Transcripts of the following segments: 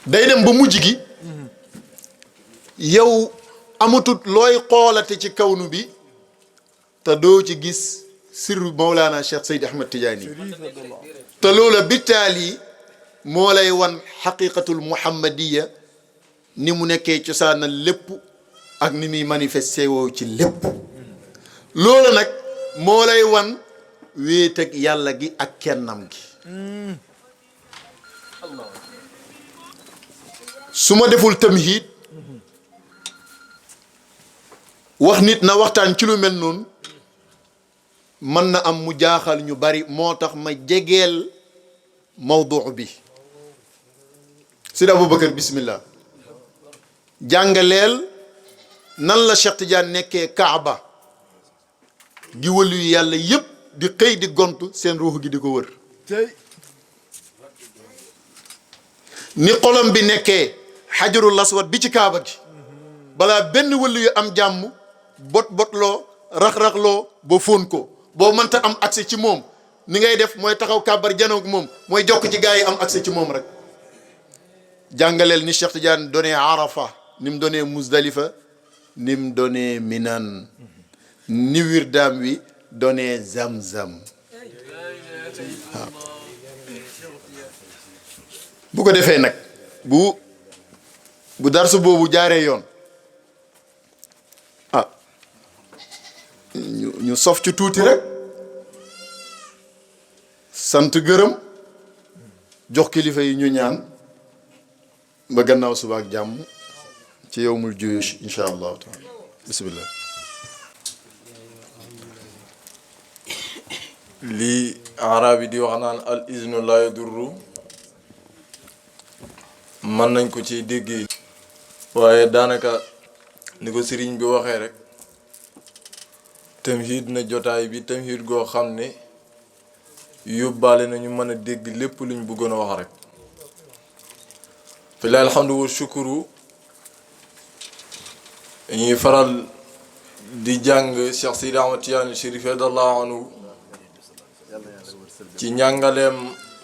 day dem ba mujj gi yow amatut looy xoolate ci kawnu bi te doo ci gis sirru Mawlana Cheikh Seydi Ahmed Tidiane te loola bittaali moo lay wan xaqiqatul muhammadiya ni mu nekkee cosaanal lépp ak ni muy manifesté woo ci lépp loola nag moo lay wan wéet ak yàlla gi ak kennam gi su ma deful tamhiid wax nit na waxtaan ci lu mel noonu mën na am mu jaaxal ñu bari moo tax ma jegeel mawduu bi Sidi Aboubacar bismillah jàngaleel nan la Cheikh Tidiane nekkee Kaaba gi wëlu yàlla yépp di xëy di gontu seen ruux gi di ko wër ni xolam bi nekkee xajarul aswad bi ci Kaaba gi balaa benn wëlu yu am jàmm botloo rax-raxloo ba fóon ko boo mënta am accès ci moom ni ngay def mooy taxaw kàbbar janoog moom mooy jokk ci gaa yi am accès ci moom rek jàngaleel ni Cheikh Tidiane donné Arafa ni mu donné Muzdalifa ni mu donné Minan ni wirdaam wi donné Zamzam waaw bu ko defee nag bu darsu boobu jaaree yoon ah ñu sof ci tuuti rek sant gërëm jox kilifa yi ñu ñaan ba gannaaw suba ak jàmm ci yowmul juyush insha allahu taala bismillah lii arab yi di wax naan al iznu la yadurru mën nañ ko ci déggee waaye daanaka ni ko sëriñ bi waxee rek tamhiid na jotaay bi tamhiid goo xam ne yóbbaale nañu mën a dégg lépp luñ bëggoon a wax rek fi la alhamdu wa shukuru ñuy faral di jàng Cheikh Seydi Ahmad Tidiane Chérif radiyallahu anhu ci njàngaleem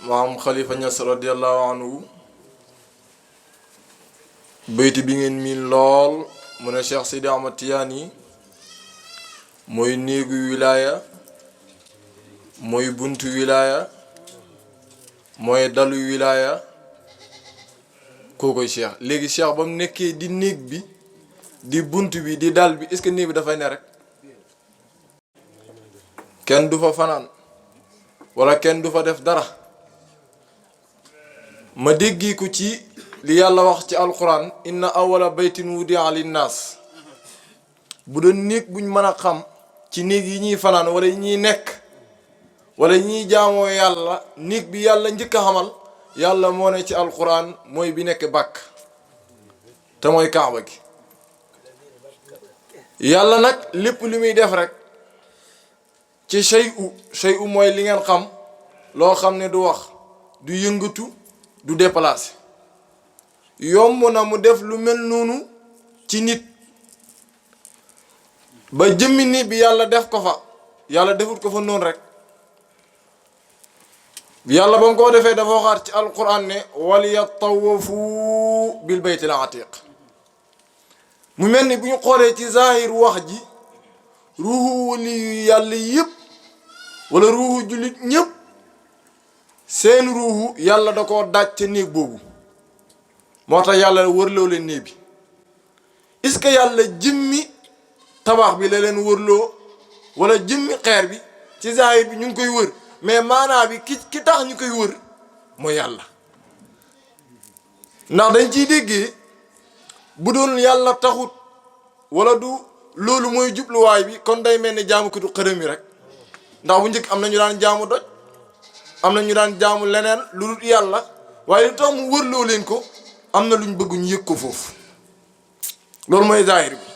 maam Khalifa Niass radiyallahu anhu bayti bi ngeen miin lool mu ne Cheikh Seydi Ahmad Tidiane yi mooy néegu wilaaya mooy buntu wilaaya mooy dalu wilaaya kookoy Cheikh léegi Cheikh ba mu nekkee di néeg bi di bunt bi di dal bi est-ce que néeg bi dafay ne rek kenn du fa fanaan wala kenn du fa def dara ma déggi ko ci li yàlla wax ci alquran inna awwala baytin wudi'a linnaas bu doon néeg buñ mën a xam ci néeg yi ñuy fanaan wala yi ñuy nekk wala yi ñuy jaamoo yàlla néeg bi yàlla njëkk a xamal yàlla moo ne ci alquran mooy bi nekk bàkk te mooy kaaba gi yàlla nag lépp li muy def rek ci shay'u mooy li ngeen xam loo xam ne du wax du yëngatu du déplacé yomb na mu def lu mel noonu ci nit ba jëmmi nit bi yàlla def ko fa yàlla defut ko fa noonu rek yàlla ba mu ko defee dafa waxaat ci alquran ne waliyatawafu bil baytil atiq mu mel ni bu ñu xoolee ci zahir wax ji ruuxu wali yu yàlla yëpp wala ruuxu jullit ñëpp seen ruuxu yàlla da koo daaj ca néeg boobu moo tax yàlla wërloo leen néeg bi est-ce que yàlla jëmmi tabax bi la leen wërloo wala jëmmi xeer bi ci zahir bi ñu ngi koy wër mais maanaa bi ki tax ñu koy wër mooy yàlla ndax dañ ciy déggee bu doon yàlla taxut wala du loolu mooy jubluwaay bi kon day mel ni jaamukatu xërëm yi rek ndax bu njëkk am na ñu daan jaamu doj am na ñu daan jaamu leneen lu dul yàlla waaye lu tax mu wërloo leen ko am na luñ bëgg ñu yëg ko foofu loolu mooy zahir bi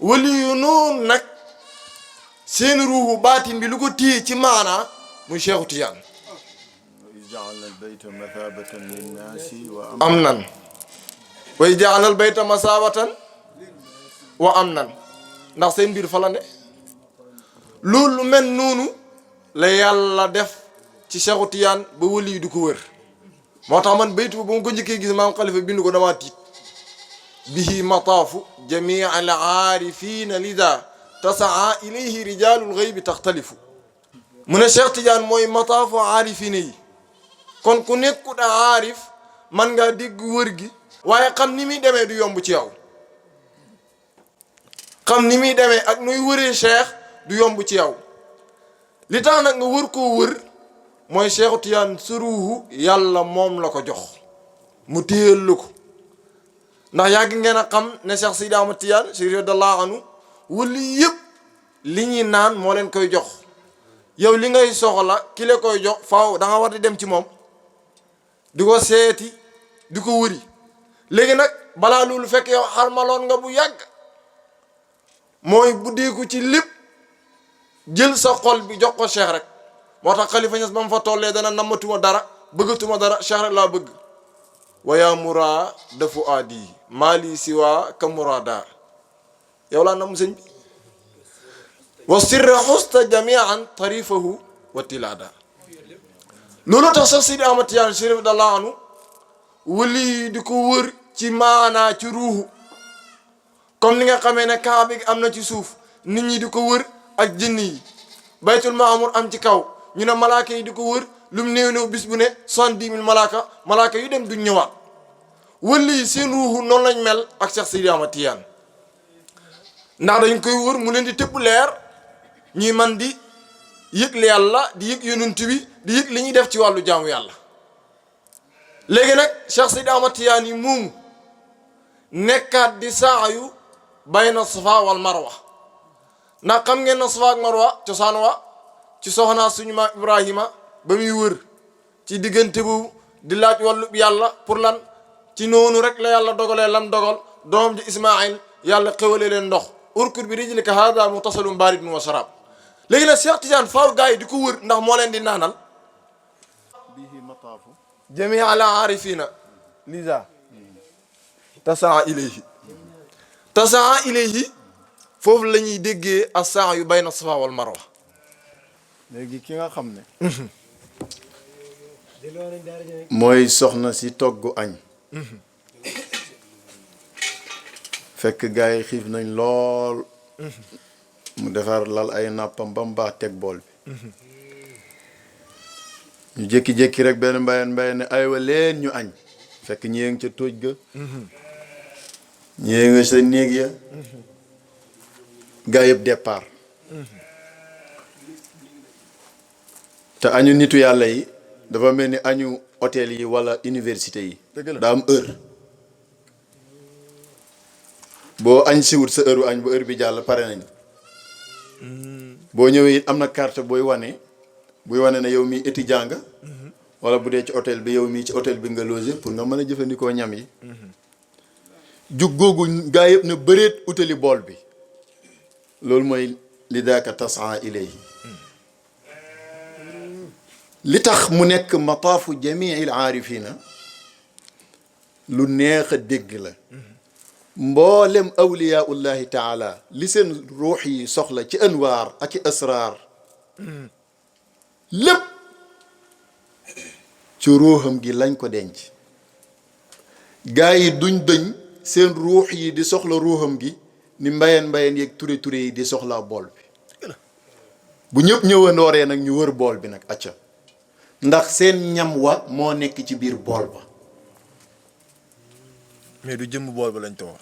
wali yu noonu nag seen ruuxu baatin bi lu ko téye ci maanaa muy Cheikhu Tijaan am nan way jaalal bayta masaabatan wa am nan ndax seen mbir fa la ne loolu lu mel noonu la yàlla def ci Cheikhu Tijaan ba wali yi du ko wër moo tax man baytu ba mu ko njëkkee gis maam xalifa bind ko damaa tiit bihi mataafu jamii al aarifina lida tasaa ilayhi rijalul ghaybi taxtalifu mu ne Cheikh Tidiane mooy mataafu aarifina yi kon ku nekkut a aarif man ngaa dégg wër gi waaye xam ni muy demee du yomb ci yow xam ni muy demee ak nuy wëree cheikh du yomb ci yow li tax nag nga wër koo wër mooy Cheikh Tidiane suruhu yàlla moom la ko jox mu téyel la ko ndax yàgg ngeen a xam ne Cheikh Sidi Ahmad Tidiane Chérif radiyallahu anhu wali yëpp li ñuy naan moo leen koy jox yow li ngay soxla ki la koy jox faaw da nga war di dem ci moom di ko seeti di ko wëri léegi nag balaa loolu fekk yow xarmaloon nga bu yàgg mooy buddeeku ci lépp jël sa xol bi jox ko cheikh rek moo tax Khalifa Niass ba mu fa tollee dana nammatuma dara bëggatuma dara cheikh rek laa bëgg waya mura dafu aadi maali siwa ka murada yow laa nam sëñ bi wa sirra xusta jamian tarifahu wa tilada loolu tax sax Sidi Ahmad Tidiane Chérif radiyallahu anhu wali di ko wër ci maanaa ci ruuxu comme ni nga xamee ne kaaba gi am na ci suuf nit ñi di ko wër ak jinn yi baytul maamur am ci kaw ñu ne malaaka yi di ko wër lu mu néew néew bis bu ne 70 000 malaaka yu dem duñ ñëwaat wali yi seen ruuxu noonu lañ mel ak Cheikh Sidi Ahmad Tidiane ndax dañ koy wër mu leen di tëbb leer ñuy man di yëg li yàlla di yëg yonent bi di yëg li ñuy def ci wàllu jaamu yàlla léegi nag Cheikh Sidi Ahmad Tidiane yi moomu nekkaat di saayu bayna safa wal marwa ndax xam ngeen na safa ak marwa cosaan wa ci soxnaa suñu maam Ibrahima ba muy wër ci diggante bu di laaj wàllu yàlla pour lan ci noonu rek la yàlla dogalee lam dogal doom ji Ismaïl yàlla xewalee leen ndox urkur bi rijlika hada mutasalum baridun wa sharab léegi nag Cheikh Tidiane faaw gars yi di ko wër ndax moo leen di naanal bihi mataafu jamii ala aarifina lisa tasaa ilayhi foofu la ñuy déggee as-saa yu bayna safa wal marwa léegi ki nga xam ne mooy soxna si togg añ fekk gars yi xiif nañ lool mu defar lal ay nàppam ba mu baax teg bool bi ñu jékki-jékki rek benn mbayeen ne aywa leen ñu añ fekk ñi ngi ca tóoj ga ñi nga sa néeg ya gaa yëpp départ te añu nitu yàlla yi dafa mel ni añu hôtel yi wala université yi daa am heure boo añ siwut sa heure añ ba heure bi jàll pare nañ boo ñëwee it am na carte buy wane ne yow mii étudiant nga wala bu dee ci hôtel bi yow mii ci hôtel bi nga logé pour nga mën a jëfandikoo ñam yi jug googu gaa yëpp ne bëreet utali bool bi loolu mooy li daaka tasaa ilayhi li tax mu nekk mataafu jamiil aarifina lu neex a dégg la mboolem awliyaullahi taala li seen ruux yi soxla ci anwaar ak i asraar lépp ci ruuxam gi lañ ko denc gaa yi duñ dëñ seen ruux yi di soxla ruuxam gi ni mbayeen yeeg ture yi di soxlaa bool bi bu ñëpp ñëwandooree nag ñu wër bool bi nag acca ndax seen ñam wa moo nekk ci biir bool ba mais du jëmm bool ba lañ toog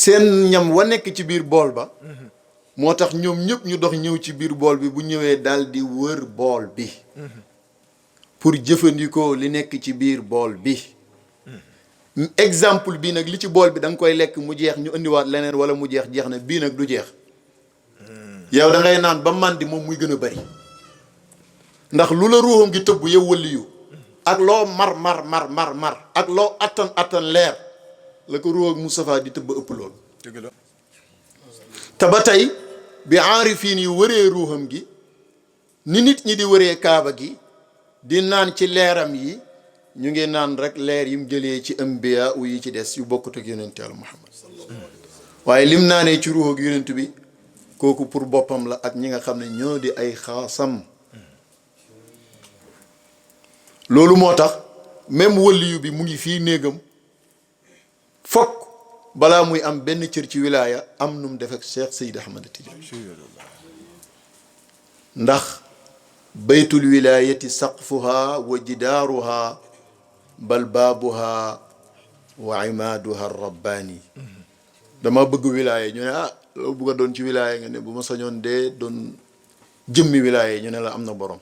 seen ñam wa nekk ci biir bool ba moo tax ñoom ñëpp ñu dox ñëw ci biir bool bi bu ñëwee daal di wër bool bi pour jëfandikoo li nekk ci biir bool bi exemple bii nag li ci bool bi da nga koy lekk mu jeex ñu indiwaat leneen wala mu jeex na bii nag du jeex yow da ngay naan ba màndi moom muy gën a bari ndax lu la ruuxam gi tëbb yow waliyu ak loo mar ak loo attan leer la ko ruux ak Moustapha di tëbb ëpp loolu te ba tey bi aarifiin yi wëree ruuxam gi ni nit ñi di wëree kaaba gi di naan ci leeram yi ñu ngi naan rek leer yim jëlee ci ambiya yi ci des yu bokkut ak yonent Yàlla Muhammad waaye lim naanee ci ruux ak yonent bi kooku pour boppam la ak ñi nga xam ne ñoo di ay xaasam loolu moo tax même waliyu bi mu ngi fii néegam fokk balaa muy am benn cër ci wilaaya am nu mu def ak Cheikh Seydi Ahmad Tidiane ndax baytul wilaayati saqfuha wa jidaaruha bal baabuha wa imaaduha rabbaani dama bëgg wilaaya ñu ne ah loo bëgg a doon ci wilaaya nga ne bu ma sañoon dee doon jëmmi wilaaya ñu ne la am na borom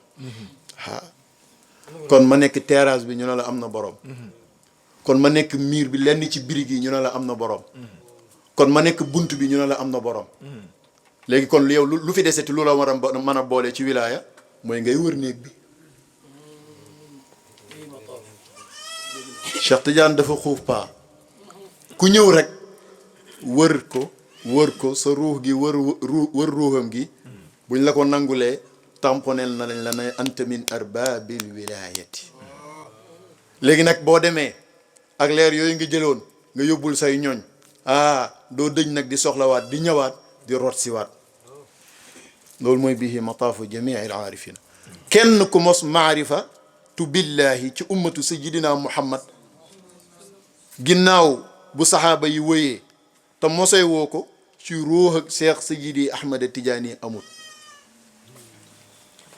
kon ma nekk terrasse bi ñu ne la am na borom kon ma nekk miir bi lenn ci birig yi ñu ne la am na borom kon ma nekk bunt bi ñu ne la am na borom léegi kon yow lu fi deseti lu la war a mën a boole ci wilaaya mooy ngay wër néeg bi Cheikh Tidiane dafa xuuf paa ku ñëw rek wër ko sa ruux gi wër ruuxam gi buñ la ko nangulee tamponel na lañ la ne anta min arbaabil wilaayati léegi nag boo demee ak leer yooyu nga jëloon nga yóbbul say ñooñ doo dëj nag di soxlawaat di ñëwaat di rot siwaat loolu mooy bihi mataafu jamii al aarifina kenn ku mos maarifa tu billahi ci ummatu sayyidina muhammad ginnaaw bu saxaaba yi wëyee te mosee woo ko ci ruux ak Cheikh Sayyidi Ahmad Tidiane amul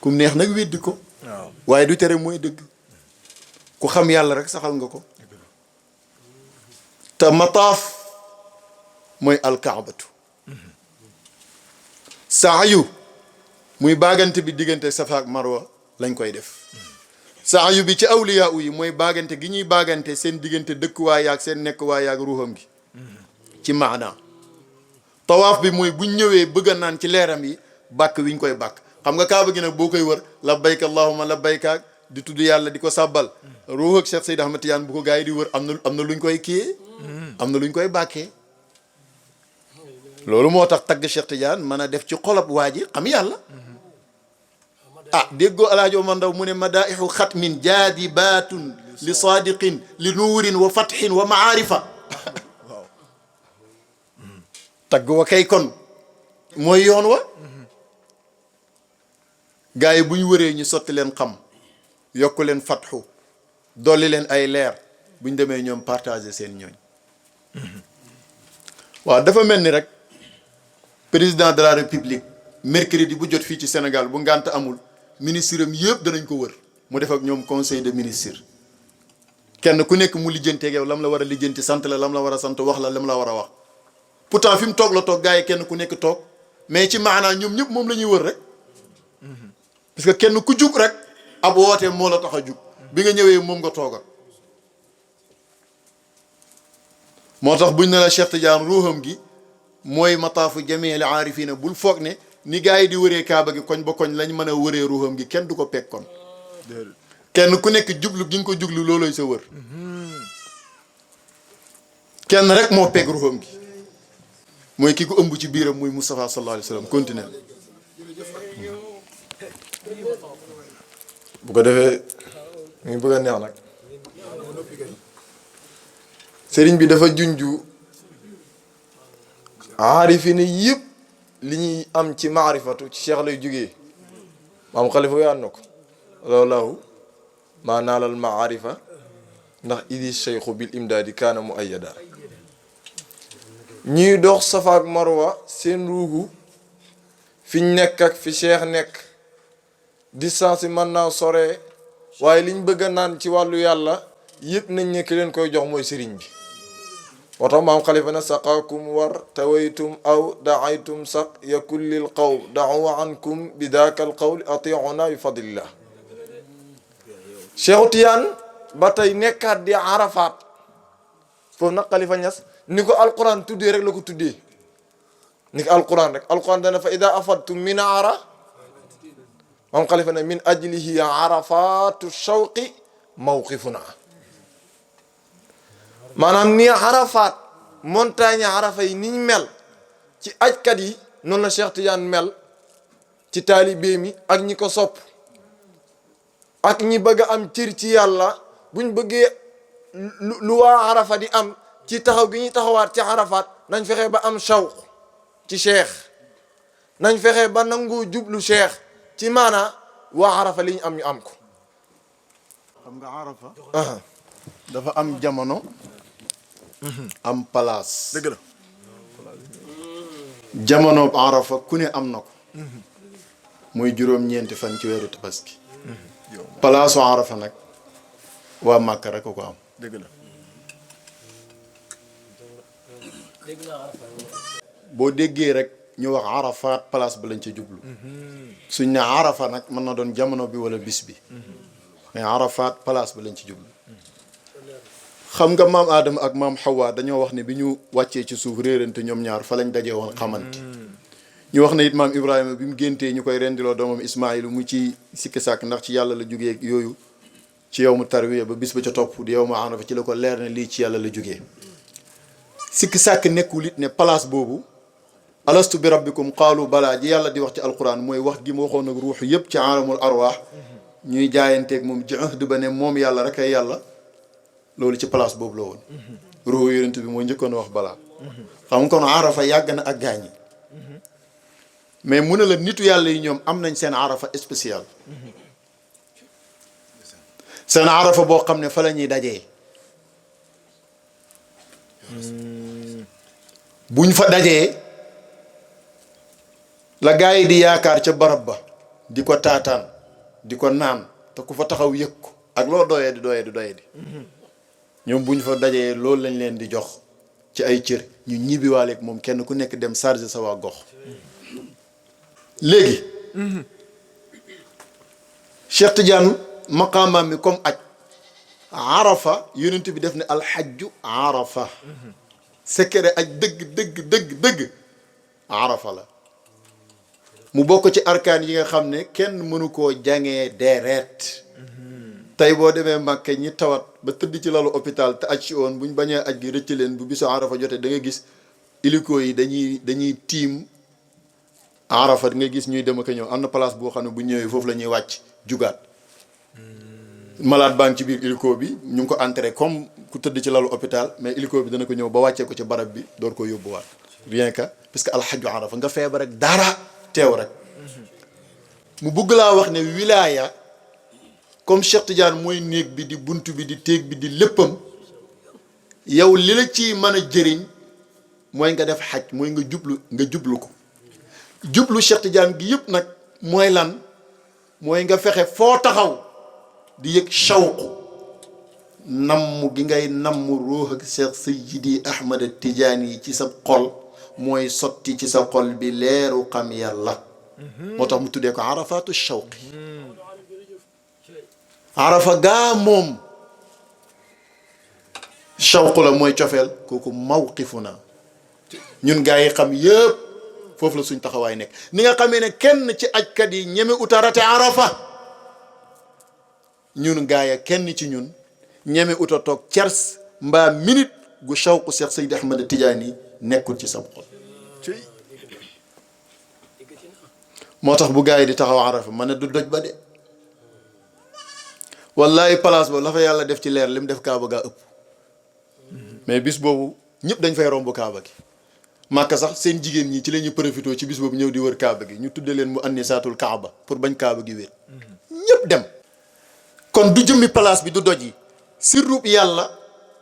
kum neex nag weddi ko waaye du tere mooy dëgg ku xam yàlla rek saxal nga ko te mataaf mooy alkaabatu saayu muy baagante bi diggante safa ak marwa lañ koy def saayu bi ci awliya yi mooy baagante gi ñuy baagante seen diggante dëkkuwaay yaag seen nekkuwaay yaag ruuxam gi ci maana tawaaf bi mooy buñ ñëwee bëgg a naan ci leeram yi bàkk wi ñu koy bàkk xam nga kaaba gi nag boo koy wër labbayka allahumma labbayka di tudd yàlla di ko sàbbal ruux ak Cheikh Seydi Ahmad Tidiane bu ko gars yi di wër am na luñ koy kiyee am na luñ koy bàkkee loolu moo tax tagg Cheikh Tidiane mën a def ci xolab waa ji xam yàlla déggoo alaaji Omar Ndaw mu ne madaixu xatmin jaadibatun li sadiqin li nuurin wa fatxin wa maarifa tagg wa kay kon mooy yoon wa gars yi bu ñu wëree ñu sotti leen xam yokk leen fatxu dolli leen ay leer bu ñu demee ñoom partager seen ñooñ waaw dafa mel ni rek président de la république mercredi bu jot fii ci Sénégal bu ngànt amul ministre am yëpp danañ ko wër mu def ak ñoom conseil de ministre kenn ku nekk mu lijjanteeg yow lam la war a lijjanti sant la lam la war a sant wax la lam la war a wax pourtant fi mu toog la toog gars yi kenn ku nekk toog mais ci maanaa ñoom ñëpp moom la ñuy wër rek parce que kenn ku jug rek ab wootee moo la tax a jug bi nga ñëwee moom nga toogal moo tax buñ ne la Cheikh Tidiane ruuxam gi mooy mataafu jamii al aarifina bul foog ne ni gars yi di wëree kaaba gi koñ ba koñ lañ mën a wëree ruuxam gi kenn du ko peg kon kenn ku nekk jublu gi nga ko jublu looloy sa wër kenn rek moo peg ruuxam gi mooy ki ko ëmb ci biiram muy Moustapha sallallahu alayhi wa sallam continue bu ko defee mu ngi bëgg a neex nag sëriñ bi dafa junju aarifine yëpp li ñuy am ci maarifatu ci cheikh lay jógee maam xalifa yaan na ko lawlahu maa naalal maarifa ndax idi cheikhu bil imdaadi kaana mu ayyada ñuy dox safa ak marwa seen ruugu fiñ nekk ak fi cheikh nekk distance yi mën naa sore waaye liñ bëgg a naan ci wàllu yàlla yëpp nañ ne ki leen koy jox mooy sëriñ bi moo tax maam xalifa na saqaakum war tawaytum aw daaytum saq yakun lil qaw da'u ankum bi daaka al qawl atiuna bi fadlillah Cheikh Tidiane ba tey nekkaat di arafaat foofu nag xalifa ñas ni ko alquran tuddee rek la ko tuddee ni ko alquran rek alquran dana fa ida afadtum min ara maam xalifa ne min ajlihi arafatu shawqi mawqifuna maanaam ni arafaat montagne arafa yi niñ mel ci ajkat yi noonu la Cheikh Tidiane mel ci taalibe mi ak ñi ko sopp ak ñi bëgg a am cër ci yàlla buñ bëggee lu waa arafa di am ci taxaw gi ñuy taxawaat ci arafaat nañ fexe ba am shawq ci cheikh nañ fexe ba nangu jublu cheikh ci maana waa arafa li ñu am ko xam nga arafa dafa am jamono am place dëgg la jamono arafa ku ne am na ko muy juróom-ñeenti fan ci weeru tabaski palaasu arafa nag waa Màkka rek ko am dëgg la boo déggee rek ñu wax arafaat place ba lañ ca jublu suñ ne arafa nag mën na doon jamono bi wala bis bi mais arafaat place ba lañ ci jublu xam nga maam Adama ak maam Hawa dañoo wax ne bi ñu wàccee ci suuf réerante ñoom ñaar fa lañ dajee woon xamante ñu wax ne it maam Ibrahima bi mu géntee ñu koy rendiloo doomam Ismaayil mu ci sikki sàkk ndax ci yàlla la jógee yooyu ci yow mu tarwiya ba bis ba ca topp di yow ma arafa ci la ko leer ne lii ci yàlla la jógee sikki sàkk nekkul it ne place boobu alastu bi rabbikum qaalu balaa ji yàlla di wax ci alquran mooy wax gi mu waxoon ak ruux yëpp ci aalamul arwaax ñuy jaayanteeg moom ci ahd ba ne moom yàlla rek ay yàlla loolu ci place boobu la woon ruuxu yonent bi mooy njëkkoon wax balaa xam nga kon arafa yàgg na ak gaañi mais mu ne la nitu yàlla yi ñoom am nañ seen arafa spécial seen arafa boo xam ne fa la ñuy dajee buñ fa dajee la gaa yi di yaakaar ca barab ba di ko taataan di ko naan te ku fa taxaw yëg ko ak loo doyee di ñoom buñ fa dajee loolu lañ leen di jox ci ay cër ñu ñibbiwaaleeg moom kenn ku nekk dem chargé sa waa gox léegi Cheikh Tidiane maqaamaam mi comme aj arafa yonent bi def ne alxajju arafa secret aj dëgg arafa la mu bokk ci arkaan yi nga xam ne kenn mënu koo jàngee dereet tey boo demee Màkka ñi tawat ba tëdd ci lalu hôpital te aj si woon buñ bañee aj gi rëcc leen bu bisu arafa jotee da nga gis hélico yi dañuy tiim arafa da nga gis ñuy dem ak a ñëw am na place boo xam ne bu ñëwee foofu la ñuy wàcc jugaat malade baa ngi ci biir hélico bi ñu ngi ko entré comme ku tëdd ci lalu hôpital mais hélico bi dana ko ñëw ba wàccee ko ci barab bi door ko yóbbuwaat rien que parce que alxaju arafa nga feebar rek dara teew rek mu bëgg laa wax ne wilaya comme Cheikh Tidiane mooy néeg bi di bunt bi di téeg bi di léppam yow li la ci mën a jëriñ mooy nga def xaj mooy nga jublu ko jublu Cheikh Tidiane gi yëpp nag mooy lan mooy nga fexe foo taxaw di yëg shawqu namm gi ngay namm ruux ak Cheikh Sayyidi Ahmad Tidiane yi ci sa xol mooy sotti ci sa xol bi leeru xam yàlla moo tax mu tuddee ko arafaatu shawqi arafa gaa moom shawqu la mooy cofeel kooku mawqifu na ñun gaa yi xam yëpp foofu la suñ taxawaay nekk ni nga xamee ne kenn ci ajkat yi ñeme uta rate arafa ñun gaa ya kenn ci ñun ñeme uta toog cers mbaa minute gu shawqu Cheikh Seydi Ahmad Tidiane yi nekkul ci sam xol moo tax bu gaa yi di taxaw arafa ma ne du doj ba de wallahi place boobu la fa yàlla def ci leer li mu def kaaba gaa ëpp mais bis boobu ñëpp dañ fay romb kaaba gi màkka sax seen jigéen ñi ci la ñuy profité ci bis boobu ñëw di wër kaaba gi ñu tudde leen mu anni saatul kaaba pour bañ kaaba gi wér ñëpp dem kon du jëmmi place bi du doj yi sirrub yàlla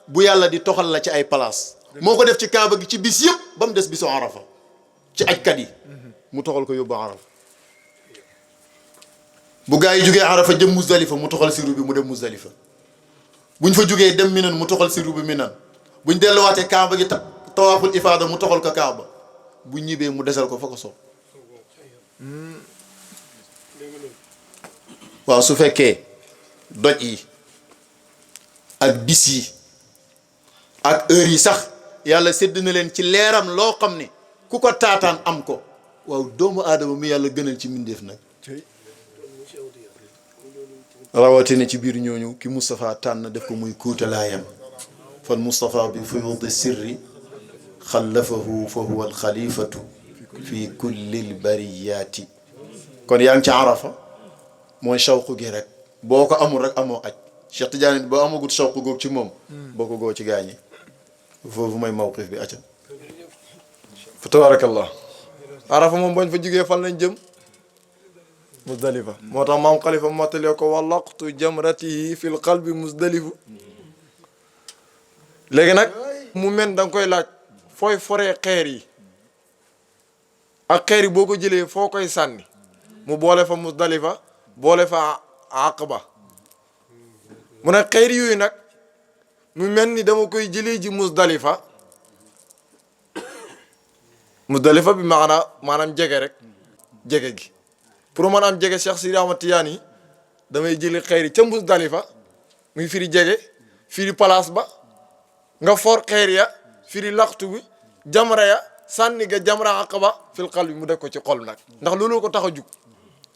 bu yàlla di toxal la ci ay place moo ko def ci kaaba gi ci bis yëpp ba mu des bisu arafa ci ajkat yi mu toxal ko yóbbu arafa bu gaa yi jógee arafa jëm Muzdalifa mu toxal siru bi mu dem Muzdalifa buñ fa jógee dem Minan mu toxal siru bi Minan buñ delluwaatee kaaba gi tawaaful ifaada mu toxal ko kaaba bu ñibbee mu desal ko fa ko soob waaw su fekkee doj yi ak bis yi ak heure yi sax yàlla sédd na leen ci leeram loo xam ne ku ko taataan am ko waaw doomu aadama mi yàlla gënal ci mbindeef nag rawatina ci biir ñooñu ki Moustapha tànn def ko muy kuutalaayam fal Moustapha bi fuyuudi sirri xallafahu fa huwa alxalifatu fi kulli lbariyaati kon yaa ngi ci arafa mooy shawqu gi rek boo ko amul rek amoo aj Cheikh Tidiane boo amagut shawqu goog ci moom boo ko goo ci gaañi foofu mooy mawqif bi acca fa tabarakallah arafa moom bañ fa jugee fan lañ jëm Muzdalifa moo tax maam Khalifa mottalee ko wallaqtu jamratihi fil qalbi muzdalifu léegi nag mu mel da nga koy laaj fooy foree xeer yi ak xeer yi boo ko jëlee foo koy sànni mu boole fa Musdalifa boole fa Aqaba mu ne xeer yooyu nag mu mel ni dama koy jëlee ji Musdalifa bi maanaam jege rek jege gi pour mën am jege Cheikh Sidi Ahmad Tidiane yi damay jëli xeer yi ca Musdalifa muy firi jege firi place ba nga for xeer ya firi laxtu bi jamra ya sànni ga jamra Aqaba fil qalbi mu def ko ci xol nag ndax loolu ko tax a jug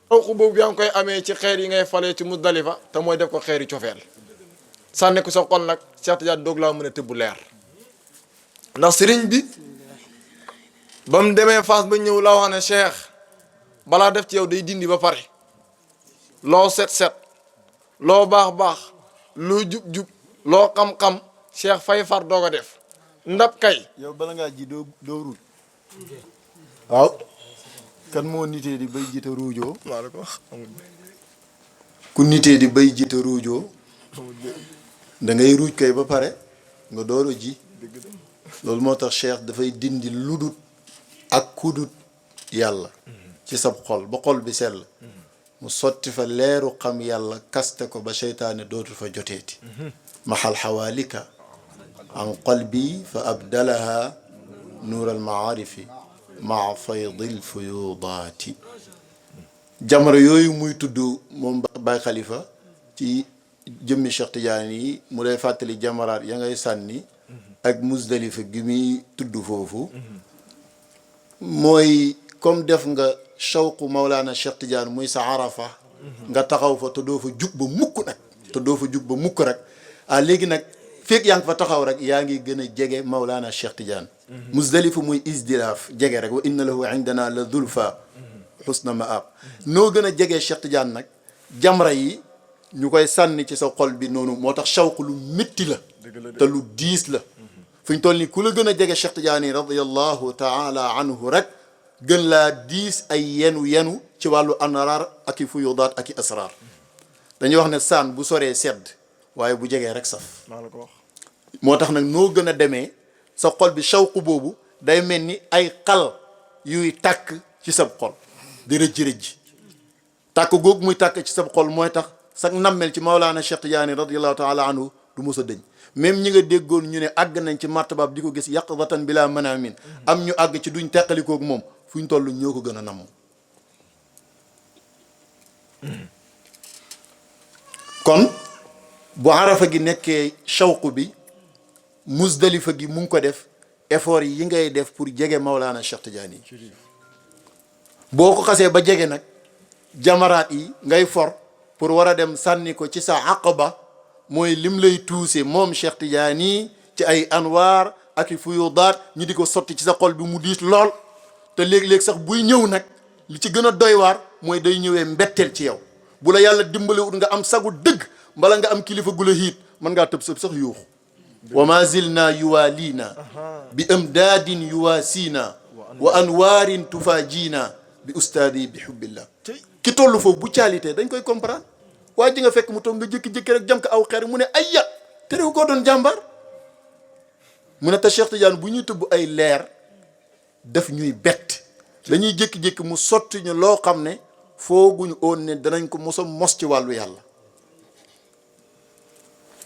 xawqu boobu yaa ngi koy amee ci xeer yi ngay falee ci Musdalifa te mooy def ko xeer yi cofeel sànni ko sa xol nag Cheikh Tidiane doog laa mën a tëbbu leer ndax sëriñ bi ba mu demee Fass ba ñëw la wax ne Cheikh balaa def ci yow day dindi ba pare loo set loo baax loo jub loo xam-xam Cheikh fay far doog a def ndab kay. yow bala ngaa ji doo ruuj. waaw. kan moo nitee di bay jiite ruujoo. maa la ko wax ku nitee di bay jiite ruujoo. da ngay ruuj kay ba pare nga door a ji. loolu moo tax Cheikh dafay dindi ludut ak kudut yàlla. ci sab xol ba xol bi sell. mu sotti fa leeru xam yàlla kaste ko ba seytaane dootu fa joteeti. maxal xawaalika an qalbi fa abdalaha nuur al maarifi maa faydil fuyudaati. jamra yooyu muy tudd moom Baay Xalifa ci jëmmi Cheikh Tidiane yi mu lay fàttali jamaraat ya ngay sànni ak Musdalifa gi muy tudd foofu mooy comme def nga shawqu Mawlana Cheikh Tidiane muy sa arafa nga taxaw fa te doo fa jug ba mukk nag te doo fa jug ba mukk rek léegi nag fekk yaa ngi fa taxaw rek yaa ngi gën a jege Mawlana Cheikh Tidiane. Musdalifa muy isdiraaf jege rek wa inna lahu indana la zulfa xusna maab noo gën a jegee Cheikh Tidiane nag jamra yi ñu koy sànni ci sa xol bi noonu moo tax shawq lu métti la te lu diis la fu ñu toll nii ku la gën a jege Cheikh Tidiane radiyallahu taala anhu rek gën laa diis ay yenu ci wàllu anraar ak i fuyudaat ak i asraar dañuy wax ne saan bu soree sedd waaye bu jegee rek saf maa la ko wax moo tax nag noo gën a demee sa xol bi shawq boobu day mel ni ay xal yuy tàkk ci sab xol di rëjj-rëjj tàkk googu muy tàkk ci sab xol mooy tax sax nammel ci Mawlana Cheikh Tidiane radiyallahu taala anhu du mos a dëñ même ñi nga déggoon ñu ne àgg nañ ci martabaab di ko gis yaqzatan bila manamin am ñu àgg ci duñ teqalikoog moom fu ñu toll ñoo ko gën a namm kon bu arafa gi nekkee shawq bi Musdalifa gi mu ngi ko def effort yi ngay def pour jege Mawlana Cheikh Tidiane yi boo ko xasee ba jege nag jamaraat yi ngay for pour war a dem sànni ko ci sa aqaba mooy lim lay tuuse moom Cheikh Tidiane yi ci ay anwaar ak i fuyudaat ñi di ko sotti ci sa xol bi mu diis lool te léeg-léeg sax buy ñëw nag li ci gën a doy waar mooy day ñëwee mbetteel ci yow bu la yàlla dimbalewut nga am sagu dëgg mbala nga am kilifa gu la hiit mën ngaa tëb sëb sax yuuxu wa ma zilna yuwaalina bi amdaadin yuwaasina wa anwaarin tufaajina bi ustaadi bi hubbillah ki toll foofu bu caalitee dañ koy comprendre waaye ji nga fekk mu toog nga jékki-jékki rek jam ko aw xeer mu ne ayya te réew koo doon jàmbar mu ne te Cheikh Tidiane bu ñuy tëbb ay leer daf ñuy bett dañuy jékki-jékki mu sotti ñu loo xam ne fooguñu oon ne danañ ko mos a mos ci wàllu yàlla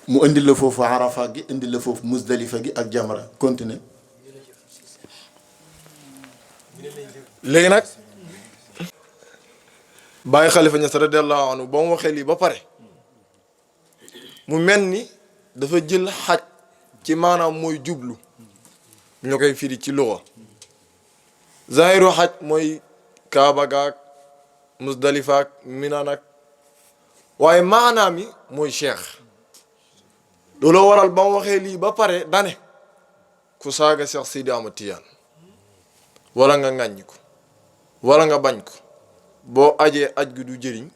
mu indil la foofu arafa gi indil la foofu Musdalifa gi ak jamra continuer léegi nag Baay Xalifa Ñas radiyallahu anhu ba mu waxee lii ba pare mu mel ni dafa jël xaj ci maanaam mooy jublu ñu koy firi ci luxa zahiru xaj mooy Kaaba gaak Musdalifa ak Mina nag waaye maanaam yi mooy cheikh looloo waral ba mu waxee lii ba pare dane ku saaga Cheikh Sidi Ahmad Tidiane wala nga ŋàññi ko wala nga bañ ko boo ajee aj gi du jëriñ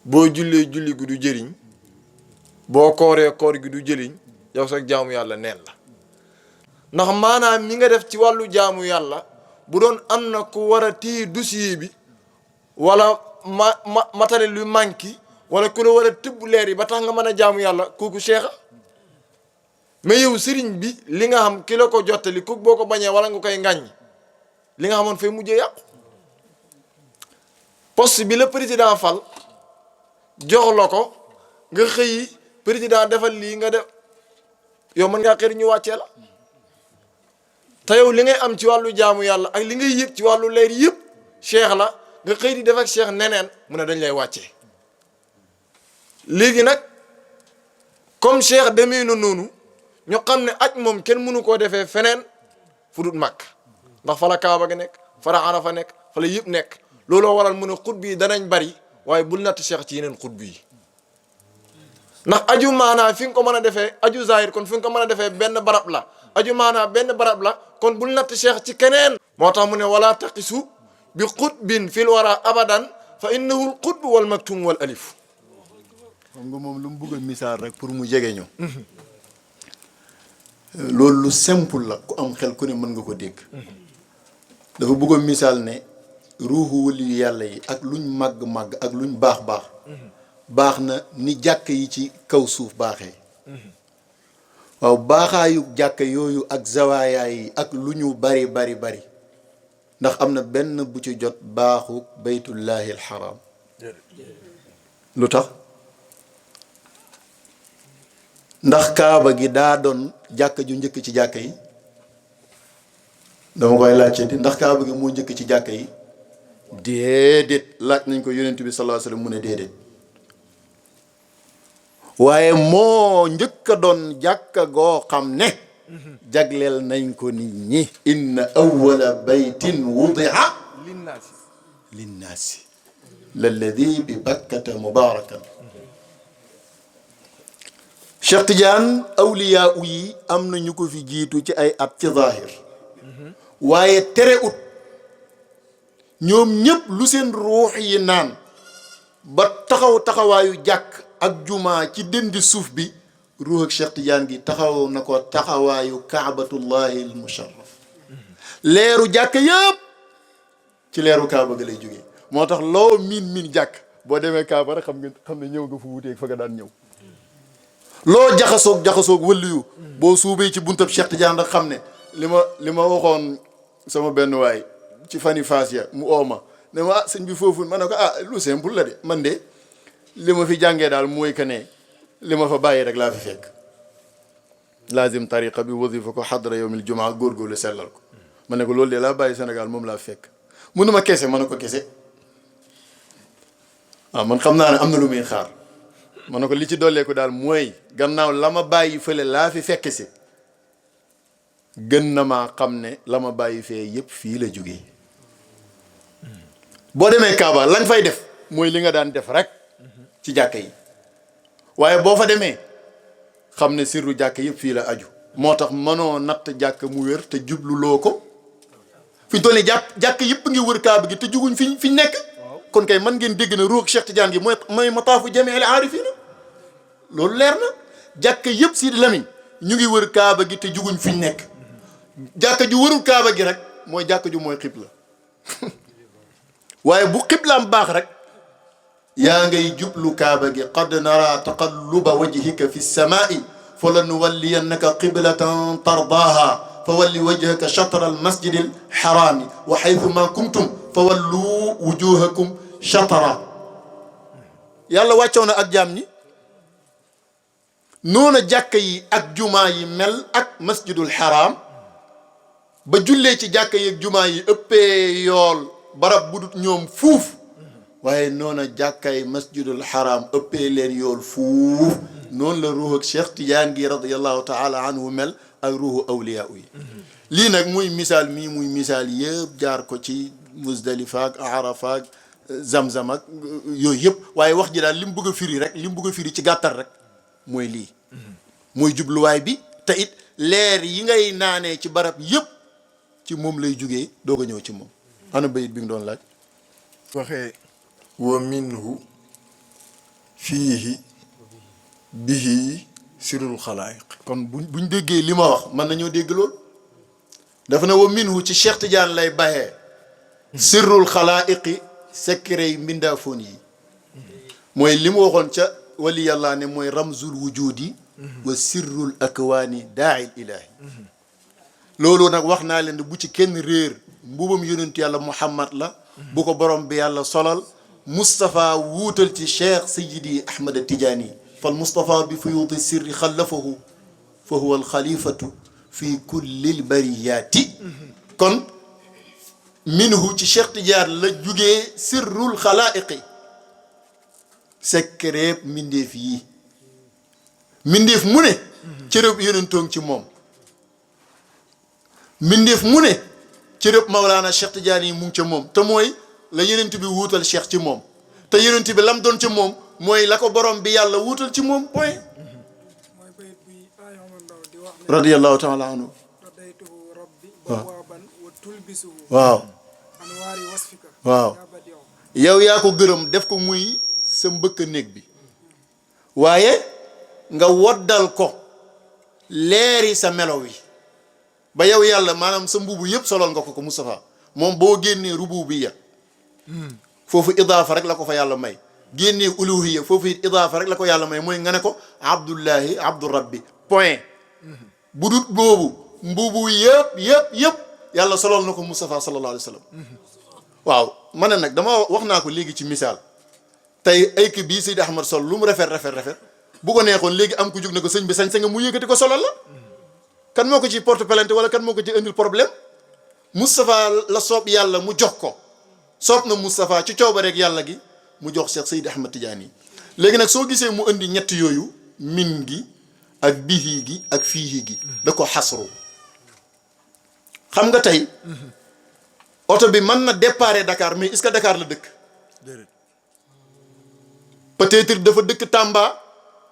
boo jullee julli gi du jëriñ boo kooree koor gi du jëriñ yow sax jaamu yàlla neen la ndax maanaam mi nga def ci wàllu jaamu yàlla bu doon am na ku war a téye dossier bi wala matale lu manqué wala ku la war a tëbb leer yi ba tax nga mën a jaamu yàlla kooku cheikha mais yow sëriñ bi li nga xam ki la ko jottali ku boo ko bañee wala nga koy ŋàññ li nga xamoon fay mujjee yàqu. poste bi la président fal jox la ko nga xëyi président defal lii nga def yow mën ngaa xëy ñu wàccee la te yow li ngay am ci wàllu jaamu yàlla ak li ngay yëg ci wàllu leer yëpp cheikh la nga xëy di def ak cheikh neneen mu ne dañ lay wàccee. léegi nag comme cheikh demee na noonu ñu xam ne aj moom kenn mënu koo defee feneen fu dut màkk ndax fa la kaaba ga nekk fa la arafa nekk fa la yëpp nekk looloo waral mu ne xutb yi danañ bari waaye bul natt cheikh ci yeneen xutb yi ndax aju maanaa fi nga ko mën a defee aju zahir kon fi nga ko mën a defee benn barab la aju maanaa benn barab la kon bul natt cheikh ci keneen. moo tax mu ne wala taqisu bi xutbin fil wara abadan fa innahu l xutb wal maktum wal alif. xam nga moom lu mu bëgg a misaal rek pour mu jege ñu. loolu lu simple la ku am xel ku ne mën nga ko dégg. dafa bëgg a misaal ne ruuxu wali yàlla yi ak luñ màgg-màgg ak luñ baax baax na ni jàkk yi ci kaw suuf baaxee. waaw baaxaayu jàkk yooyu ak zawaaya yi ak lu ñu bari ndax am na benn bu ci jot baaxu baytullahi alxaram. lu tax ndax kaaba gi daa doon jàkk ju njëkk ci jàkk yi dama koy laajte di ndax kaaba gi moo njëkk ci jàkk yi déedéet laaj nañ ko yonent bi sallallahu alayhi wasallam mu ne déedéet waaye moo njëkk a doon jàkka goo xam ne jagleel nañ ko nit ñi inna awwala baytin wudi'a linnaasi lalladi bi bakkata mubarakan. Cheikh Tidiane awliyaa yi am na ñu ko fi jiitu ci ay at ci zahir waaye tere ut ñoom ñëpp lu seen ruux yi naan ba taxawaayu jàkk ak jumaa ci dëndi suuf bi ruux ak Cheikh Tidiane gi taxaw na ko taxawaayu kaabatullahi al musharraf. leeru jàkk yëpp ci leeru kaaba ga lay jógee moo tax loo miin jàkk boo demee kaaba rek xam ne ñëw nga fu wuteeg fa nga daan ñëw. loo jaxasoog wëlliyu boo suubee ci buntab Cheikh Tidiane rek xam ne li ma waxoon sama benn waay ci fani faas ya mu ooma ne ma sëñ bi foofu ma ne ko lu simple la de man de li ma fi jàngee daal mooy que ne li ma fa bàyyi rek laa fi fekk laazim tariqa bi wasifa ko xadra yowmil jumaa góorgóorlu sellal ko ma ne ko loolu de laa bàyyi Sénégal moom laa fi fekk mënu ma kese ma ne ko kese man xam naa ne am na lu muy xaar ma ne ko li ci dolleeku daal mooy gannaaw la ma bàyyi fële laa fi fekk si gën na maa xam ne la ma bàyyi fee yëpp fii la jógee boo demee Kaaba lañ fay def mooy li nga daan def rek ci jàkka yi waaye boo fa demee xam ne sirru jàkka yëpp fii la aju moo tax mënoo natt jàkka mu wér te jubluloo ko fi ñu toll nii jàkk yëpp ngi wër Kaaba gi te juguñ fi nekk kon kay man ngeen dégg na ruux Cheikh Tidiane gi mooy mataafu jamii al aarifina loolu leer na jàkk yëpp Sidi Lamine ñu ngi wër Kaaba gi te juguñ fi nekk jàkk ju wërul Kaaba gi rek mooy jàkk ju mooy xibla waaye bu xiblaam baax rek yaa ngay jublu Kaaba gi qad nara taqalluba wajhika fi samaai fa la nuwalliyannaka qiblatan tardaaha fa walli wajhaka shatra al masjid al harami wa haythu ma kuntum fa wallu wujuhakum shatra yàlla wàccoon na ak jaam ñi noona jàkka yi ak jumaa yi mel ak masjidul haram ba jullee ci jàkka yi ak jumaa yi ëppee yool barab bu dut ñoom fuuf waaye noona jàkkay masjidul haram ëppee leen yool fuuf noonu la ruux ak Cheikh Tidiane gi radiyallahu taala anhu mel ak ruuxu awliya yi lii nag muy misaal muy misaal yëpp jaar ko ci Muzdalifa ak Arafa ak Zamzam ak yooyu yëpp waaye wax ji daal li mu bëgg a firi rek li mu bëgg a firi ci gàttal rek mooy lii mooy jubluwaay bi te it leer yi ngay naanee ci barab yëpp ci moom lay jugee doog a ñëw ci moom ana bayit bi nga doon laaj waxee wa minhu fiihi bihi sirul xalaayiq kon buñ déggee li ma wax mën nañoo dégg loolu dafa ne wa minhu ci Cheikh Tidiane lay baxee sirrul xalaayiqi secret yi mbindaafoon yi mooy li mu waxoon ca wali yàlla ne mooy ramzul wujudi wa sirrul akwaani daa'il ilaahi loolu nag wax naa leen bu ci kenn réer mbubam yonent yàlla Muhammad la bu ko borom bi yàlla solal Moustapha wuutal ci Cheikh Sayyidi Ahmad Tijaani fal Moustapha bi fuyuudi sirri xallafahu fa huwa alxalifatu fi kulli lbariyaati kon minhu ci Cheikh Tidiane la jugee sirrul xalaa'iqi secret mbindeef yi mbindeef mu ne cërëb yonentoong ci moom mbindeef mu ne cërëb Mawlaana Cheikh Tidiane yi mu ngi ca moom te mooy la yonent bi wuutal Cheikh ci moom te yonent bi lam doon ca moom mooy la ko borom bi yàlla wuutal ci moom point radiyallahu taala anhu waaw waaw yow yaa ko gërëm def ko muy sa mbëkk néeg bi waaye nga woddal ko leeri sa melo wi ba yow yàlla maanaam sa mbubu yëpp solal nga ko Moustapha moom boo génnee rububiyya foofu idaafa rek la ko fa yàlla may génnee uluhiyya foofu it idaafa rek la ko yàlla may mooy nga ne ko abdullahi abdu rabbi point bu dut boobu mbubu yëpp yàlla solal na ko Moustapha sallallahu alayhi wa sallam waaw ma ne nag dama wax naa ko léegi ci misaal tey ay kii bii Seydi Ahmad sol lu mu rafet bu ko neexoon léegi am ku jug ne ko sëñ bi sañ nga mu yëkkati ko solal la kan moo ko ci porte plainte wala kan moo ko ci indil problème Moustapha la soob yàlla mu jox ko soob na Moustapha ci coobareeg yàlla gi mu jox Cheikh Seydi Ahmad Tidiane yi léegi nag soo gisee mu indi ñett yooyu min gi ak bihi gi ak fiihi gi da ko xasru xam nga tey oto bi mën na déparé Dakar mais est-ce que Dakar la dëkk peut-être dafa dëkk Tamba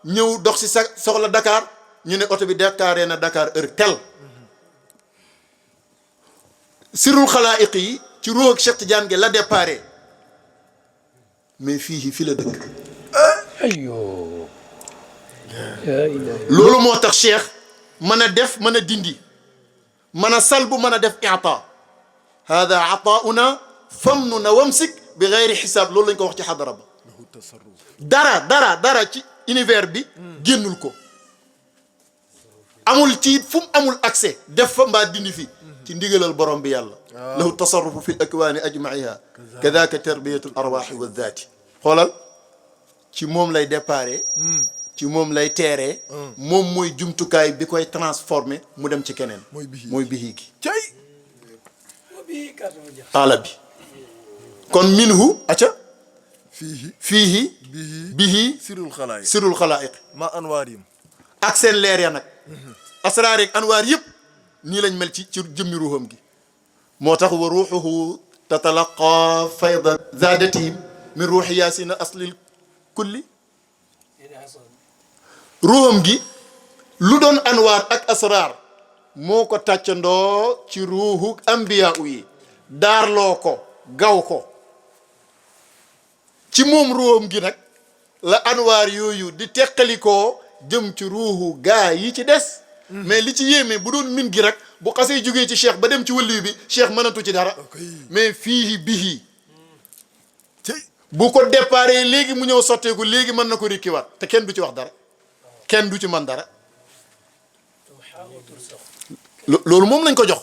ñëw dox si sa soxla Dakar ñu ne oto bi déparé na Dakar heure tel sirul xalaa'iq yi ci ruux ak Cheikh Tidiane gi la déparé mais fii la dëkk ayyo loolu moo tax Cheikh mën a def mën a dindi mën a salbu mën a def i'ta hada atauna famnuna wamsik bi gayri xisaab loolu lañ ko wax ci xadara ba dara ci univers bi génnul ko amul ci fu mu amul accès def fa mbaa dindi fi ci ndigalal borom bi yàlla lahu tasarrufu fi l akwaani ajmaiha kadaka tarbiyatu l arwaxi wa daati xoolal ci moom lay déparé ci moom lay teeree moom mooy jumtukaay bi koy transformé mu dem ci keneen mooy bihi gi xaala bi kon minhu acca fiihi bihi sirul xalaa'iq ma anwaarim ak seen leer ya nag asraar ak anwaar yëpp nii lañ mel ci jëmmi ruuxam gi moo tax wa ruuxuhu tatalaqa fayda zadatihim min ruuxi yaasina aslil kulli ruuxam gi lu doon anwaar ak asraar moo ko tàccandoo ci ruuxu ambiya yi daarloo ko gaw ko ci moom ruuxam gi nag la anwaar yooyu di teqalikoo jëm ci ruuxu gaa yi ci des mais li ci yéeme bu doon min gi rek bu xasee jógee ci cheikh ba dem ci wëllu bi cheikh mënatu ci dara mais fii bihi bu ko déparé léegi mu ñëw sotteeku léegi mën na ko rikkiwaat te kenn du ci wax dara kenn du ci man dara loolu moom lañ ko jox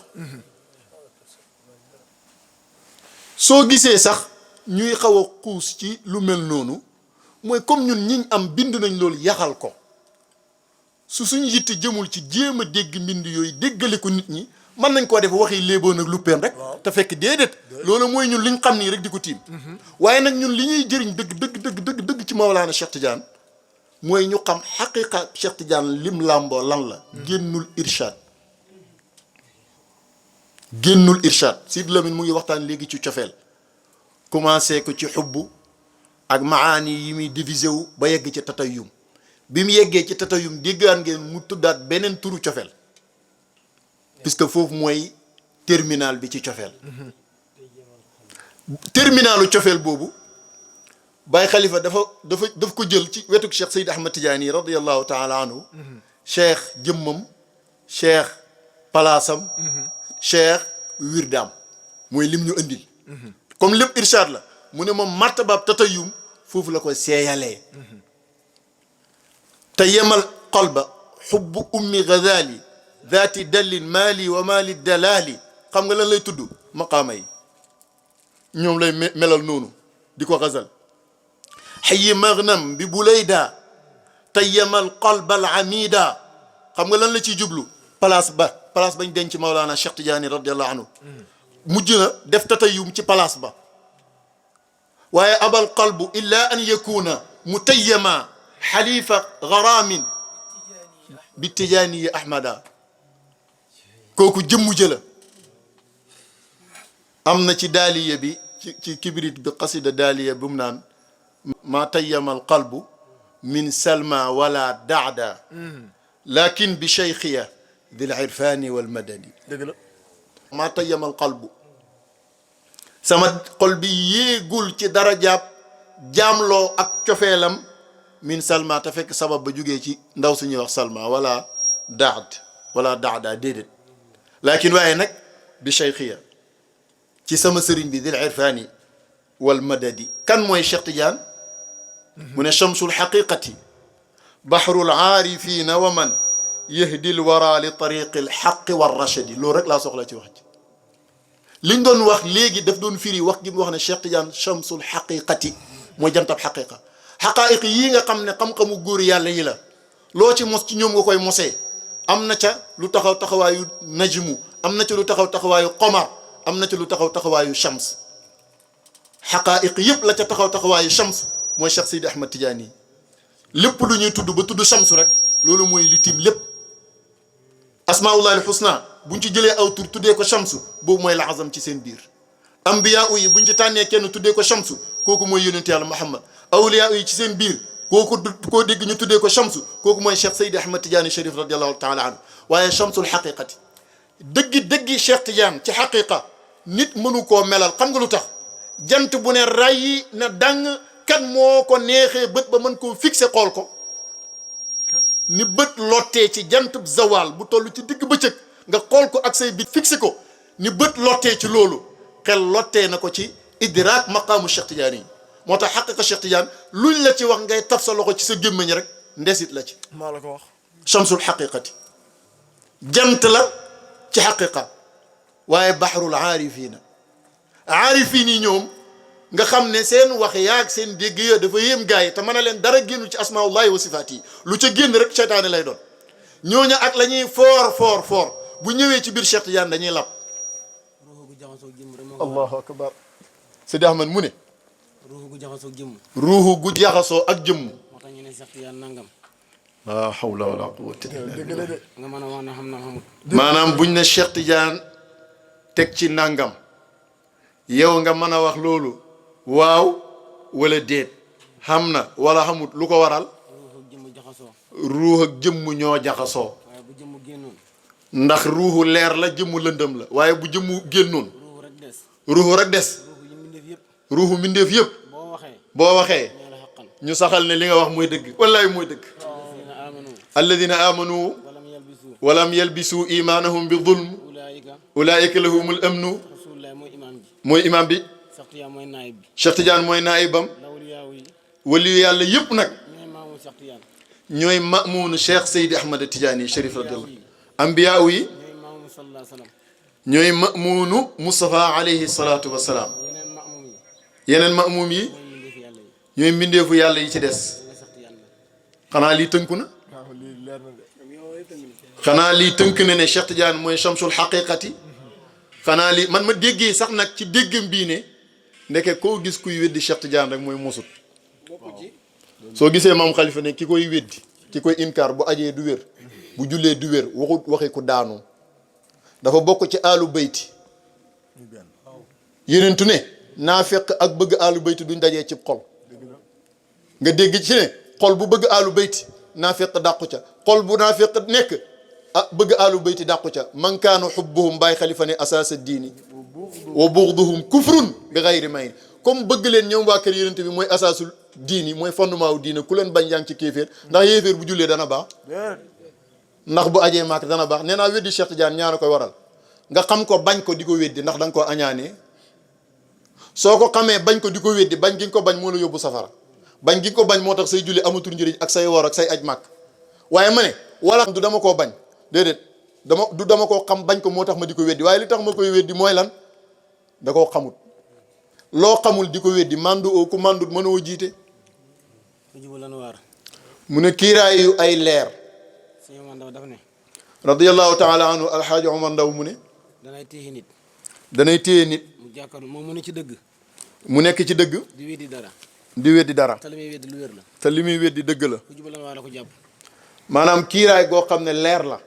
soo gisee sax ñuy xaw a xuus ci lu mel noonu mooy comme ñun ñiñ am bind nañ loolu yaxal ko su suñu yitte jëmul ci jéem a dégg mbind yooyu déggale ko nit ñi mën nañ koo def waxi léeboon ak luppeem rek te fekk déedéet loolu mooy ñun liñ xam nii rek di ko tiim waaye nag ñun li ñuy jëriñ dëgg ci Mawlaana Cheikh Tidiane mooy ñu xam xaqiqa Cheikh Tidiane lim làmboo lan la génnul irshad Sidi Lamine mu ngi waxtaan léegi ci cofeel commencé ko ci xubbu ak maani yi muy divisé wu ba yegg ci tatayum bi mu yeggee ci tatayum déggaan ngeen mu tuddaat beneen turu cofeel puisque foofu mooy terminal bi ci cofeel terminalu cofeel boobu Baye Khalifa daf ko jël ci wetuk Cheikh Seydi Ahmad Tidiane radiyallahu taala anhu cheikh jëmmam cheikh palaasam cheikh wirdaam mooy lim ñu andil comme lépp irshad la mu ne moom martabaab tatayum foofu la koy seeyalee te yemal xol ba xubbu ummi gazali daati dallin maali wa maali dalaali xam nga lan lay tudd maqaama yi ñoom lay melal noonu di ko gazal xayi maghnam bi bulayda tayyamal qalba al amida xam nga lan la ciy jublu place bañ denc Mawlana Cheikh Tidiane radiallahu anhu mujj na def tatayum ci place ba waaye abal qalbu illa an yakuna mutayyama xalifa garamin bi tijaaniyi ahmada kooku jëmmu jëla am na ci daaliya bi ci kibrit bi qasida daaliya bu mu naan ma tayyama al qalbu min salma wala daada lakin bi cheikhiya dil irfani wal madadi dëgg la maa tayyamal qalbu sama xol bi yéegul ci darajaab jaamloo ak cofeelam min salma te fekk sabab ba jugee ci ndaw suñuy wax salma wala daada déedéet lakin waaye nag bi cheikhiya ci sama sëriñ bi dil irfani wal madadi kan mooy Cheikh Tidiane mu ne chamsul xaqiqati bahrul aarifina wa man yahdi l wara li tariqi l xaqi wa rachadi loolu rek laa soxla ci wax ji liñ doon wax léegi daf doon firi wax gi mu wax ne Cheikh Tidiane chamsul xaqiqati mooy jantab xaqiqa xaqaayiq yii nga xam ne xam-xamu góor yàlla yi la loo ci mos ci ñoom nga koy mosee am na ca lu taxaw taxawaayu najmu am na ca lu taxaw taxawaayu qamar am na ca lu taxaw taxawaayu shams xaqaayiq yëpp la ca taxaw taxawaayu shams mooy Cheikh Seydi Ahmad Tidiane yi lépp lu ñuy tudd ba tudd shams rek loolu mooy li tiim lépp asmaullahi alxusna buñ ci jëlee aw tur tuddee ko shamsu boobu mooy la azam ci seen biir ambiya yi buñ ci tànnee kenn tuddee ko shamsu kooku mooy yonente yàlla Muhammad awliya yi ci seen biir koo dégg ñu tuddee ko shamsu kooku mooy Cheikh Seydi Ahmad Tidiane Chérif radiallahu taala anhu waaye shamsul xaqiqati dëggi Cheikh Tidiane ci xaqiqa nit mënu koo melal xam nga lu tax jant bu ne ràyyi na dàng kan moo ko neexee bët ba mën koo fixé xool ko ni bët lottee ci jantub zawal bu toll ci digg bëccëg nga xool ko ak say bit fixé ko ni bët lottee ci loolu xel lottee na ko ci idraak maqaamu Cheikh Tidiane yi moo tax xaqiqa Cheikh Tidiane luñ la ci wax ngay taf sa loxo ci sa gémmiñ rek ndesit la ci maa la ko wax chamsul xaqiqati jant la ci xaqiqa waaye bahrul aarifina aarifin yi ñoom nga xam ne seen wax yaag seen dégg ya dafa yéem gars yi te mën a leen dara génnu ci asmaullahi wa sifaat yi lu ca génn rek seytaane lay doon ñooñu ak la ñuy foor bu ñëwee ci biir Cheikh Tidiane dañuy lab allahu akbar Sidi Ahmad mu ne ruuxu gu jaxasoo jëmm ruuxu gu jaxasoo ak jëmm moo tax ñu ne Cheikh Tidiane nangam la hawla wala quwwata illa billah nga mën a wax ne xam na xamut maanaam buñ ne Cheikh Tidiane teg ci nangam yow nga mën a wax loolu waaw wala déet xam na wala xamut lu ko waral ruuxu jëmm jaxasoo ruux ak jëmm ñoo jaxasoo waaye bu jëmm génnoon ndax ruuxu leer la jëmm lëndëm la waaye bu jëmm génnoon ruuxu rek des ruuxu rek des ruuxu yi mbindeef yëpp ruuxu mbindeef yëpp boo waxee ñoo la xaqan ñu saxal ne li nga wax mooy dëgg wallaay mooy dëgg alladina amanu alladina amanu walam yalbisu walam yalbisu imaanahum bi zulm ulaika lahumul amnu rasulullah mooy imaam ji mooy imam bi Cheikh Tidiane mooy naayib bi Cheikh Tidiane mooy naayibam lawliyaaw yi waliyu yàlla yëpp nag ñooy maamu Cheikh Tidiane ñooy mamuunu Cheikh Seydi Ahmad Tidiane yi Chérif radiyallahu ambiyaaw yi ñooy maamu sallallahu alayhi wa sallam ñooy mamuunu Moustapha alayhi salaatu wa salaam yeneen maamum yi yeneen mamuum yi mooy mbindeefi yàlla yi ñooy mbindeefu yàlla yi ci des mooy Cheikh Tidiane la xanaa lii tënku na waaw lii leer na de xanaa lii tënk na ne Cheikh Tidiane mooy chamsul xaqiqati xanaa lii man ma déggee sax nag ci déggam bii ne ndeke koo gis kuy weddi Cheikh Tidiane rek mooy mosut soo gisee maam Khalifa ne ki koy weddi ki koy inkaar bu ajee du wér bu jullee du wér waxut waxi ku daanu dafa bokk ci aalu bayti yenentu ne naafeq ak bëgg aalu bayti duñ dajee ci xol nga dégg ci ne xol bu bëgg aalu bayti naafeq dàqu ca xol bu naafeq nekk ah bëgg aalu bayti dàqu ca man kaana xubbuhum bàyyi Khalifa ne asaasa diini wa buxduhum kufrun bi xayri mayn comme bëgg leen ñoom waa kër yenente bi mooy asaasul diini mooy fondement wu diine ku leen bañ yaa ngi ci kéeféer ndax yéeféer bu jullee dana baax ndax bu ajee maak dana baax nee naa weddi Cheikh Tidiane ñaana koy waral nga xam ko bañ ko di ko weddi ndax da nga ko añaanee soo ko xamee bañ ko di ko weddi bañ gi nga ko bañ moo la yóbbu safara bañ gi nga ko bañ moo tax say julli amatul njëriñ ak say woor ak say aj màkk waaye ma ne wala du dama koo bañ déedéet dama koo xam bañ ko moo tax ma di ko weddi waaye li tax ma koy weddi mooy lan da koo xamut loo xamul di ko weddi mandu oo ku mandut mënoo jiite ku jubal lan waar mu ne kiiraayu ay leer sëñ Omar Ndaw dafa ne radiyallahu taala anhu alxaaji Omar Ndaw mu ne danay téye nit danay téye nit mu jàkkaarloo moom mu ne ci dëgg mu nekk ci dëgg di weddi dara di weddi dara te li muy weddi lu wér la te li muy weddi dëgg la ku jubal lan waar la ko jàpp maanaam kiiraay goo xam ne leer la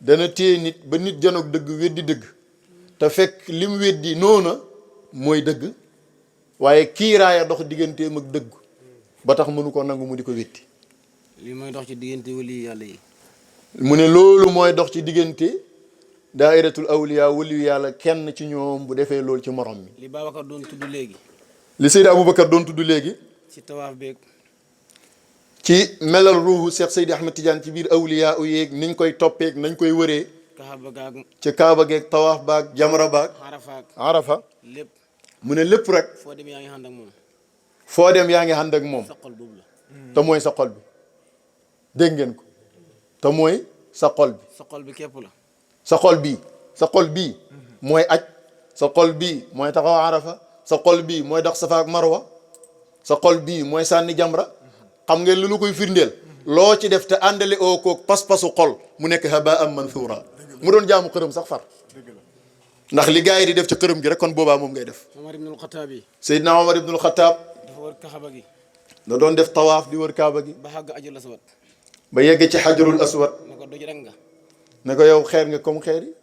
dana téye nit ba nit janoog dëgg weddi dëgg te fekk li mu weddi noona mooy dëgg waaye kiiraaya dox digganteem ak dëgg ba tax mënu ko nangu mu di ko weddi lii mooy dox ci diggante wali yàlla yi mu ne loolu mooy dox ci diggante daairatul awliya waliyu yàlla kenn ci ñoom bu defee loolu ci morom mi li Babacar doon tudd léegi li Seydi Aboubacar doon tudd léegi ci tawaaf beeg ci melal ruuhu Cheikh Seydi Ahmed Tidiane ci biir awliya u yeeg niñ koy toppeeg nañ koy wëree kaaba gaag ci kaaba geeg tawaaf baag jamra baag xarafaak arafa lépp mu ne lépp rek foo dem yaa ngi ànd ak moom foo dem yaa ngi ànd ak moom sa xol boobu la te mooy sa xol bi dégg ngeen ko te mooy sa xol bi sa xol bi képp la sa xol bii sa xol bii mooy aj sa xol bii mooy taxaw arafa sa xol bii mooy dox safa ak marwa sa xol bii mooy sànni jamra xam ngeen lu nu koy firndeel loo ci def te àndale oo koog pas-pasu xol mu nekk haba'an manthura mu doon jaamu xërëm sax far ndax li gars yi di def ci xërëm gi rek kon boobaa moom ngay def Omar ibnul Xataab yi Seydina Omar ibnul Xataab dafa wër kaaba gi da doon def tawaaf di wër kaaba gi ba xàgg ajul aswad ba yegg ci xajarul aswad ne ko doj rek nga ne ko yow xeer nga comme xeer yi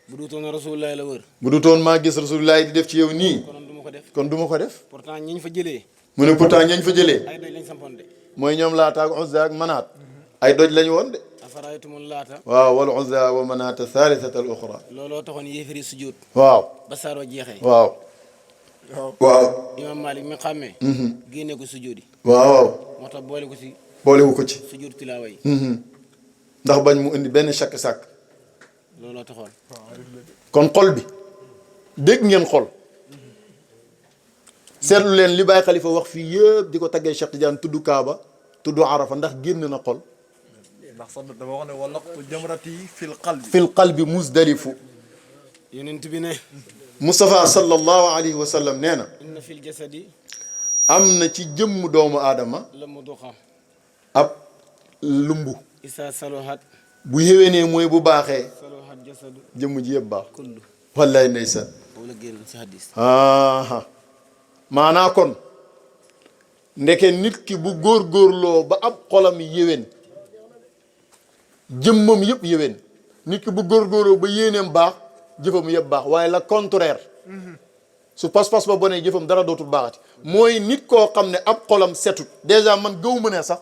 bu duutoon rasulullahi la wër bu du toon maa gis rasulullahi di def ci yow nii konoon du ma ko def kon du ma ko def pourtant ñi ñu fa jëlee mu ne pourtant ñañ fa jëlee ay doj lañ sampoon de mooy ñoom laata ak Uzza ak Manaat ay doj lañu woon de afaraytumul laata waaw wal Uzza wa Manaata thalithata al uxra looloo taxoon yéefari sujjóot waaw ba saaroo jeexee waaw waaw imam Malik mi xàmmee génne ko sujjóot yi waaw moo tax boole ko si boolewu ko ci sujjóot tilaawa yi ndax bañ mu indi benn chakk sàkk looloo taxoon kon xol bi dégg ngeen xol seetlu leen li Baay Xalifa wax fii yëpp di ko taggee Cheikh Tidiane tudd Kaaba tudd Arafa ndax génn na xol ndax sax dafa wax ne walaqtu jamrati fil qalbi fil qalbi musdalifu yonent bi ne Moustapha sallallahu alayhi wa sallam nee na inna fil jasadi am na ci jëmm doomu aadama la muduxa ab lumbu isa saluhat bu yéwénee mooy bu baaxee saluhat jasadu jëmm ji yëpp baax kullu wallaay ndeysaan boobu la génn si hadis aa maanaa kon ndeke nit ki bu góorgóorloo ba ab xolam yéwén jëmmam yëpp yéwén nit ki bu góorgóorloo ba yéeneem baax jëfam yëpp baax waaye la contraire su pas-pas ba bonee jëfam dara dootul baaxati mooy nit koo xam ne ab xolam setut dèjà man gëw ma ne sax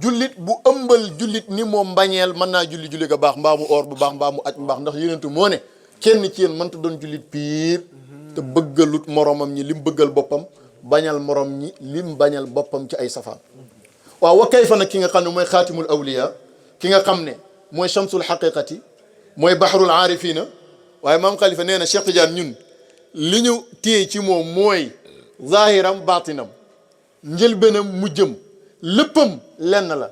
jullit bu ëmbal jullit ni moom mbañeel mën naa julli ga baax mbaa mu or bu baax mbaa mu aj bu baax ndax yonentu moo ne kenn ci yéen mënta doon jullit piir te bëggalut moromam ñi lim bëggal boppam bañal morom ñi lim bañal boppam ci ay safaan waaw wa kayfa nag ki nga xam ne mooy xaatimul awliya ki nga xam ne mooy shamsul xaqiqati mooy bahrul aarifina waaye maam Khalifa nee na Cheikh Tidiane ñun li ñu téye ci moom mooy zahiram baatinam njëlbenam mujjëm léppam lenn la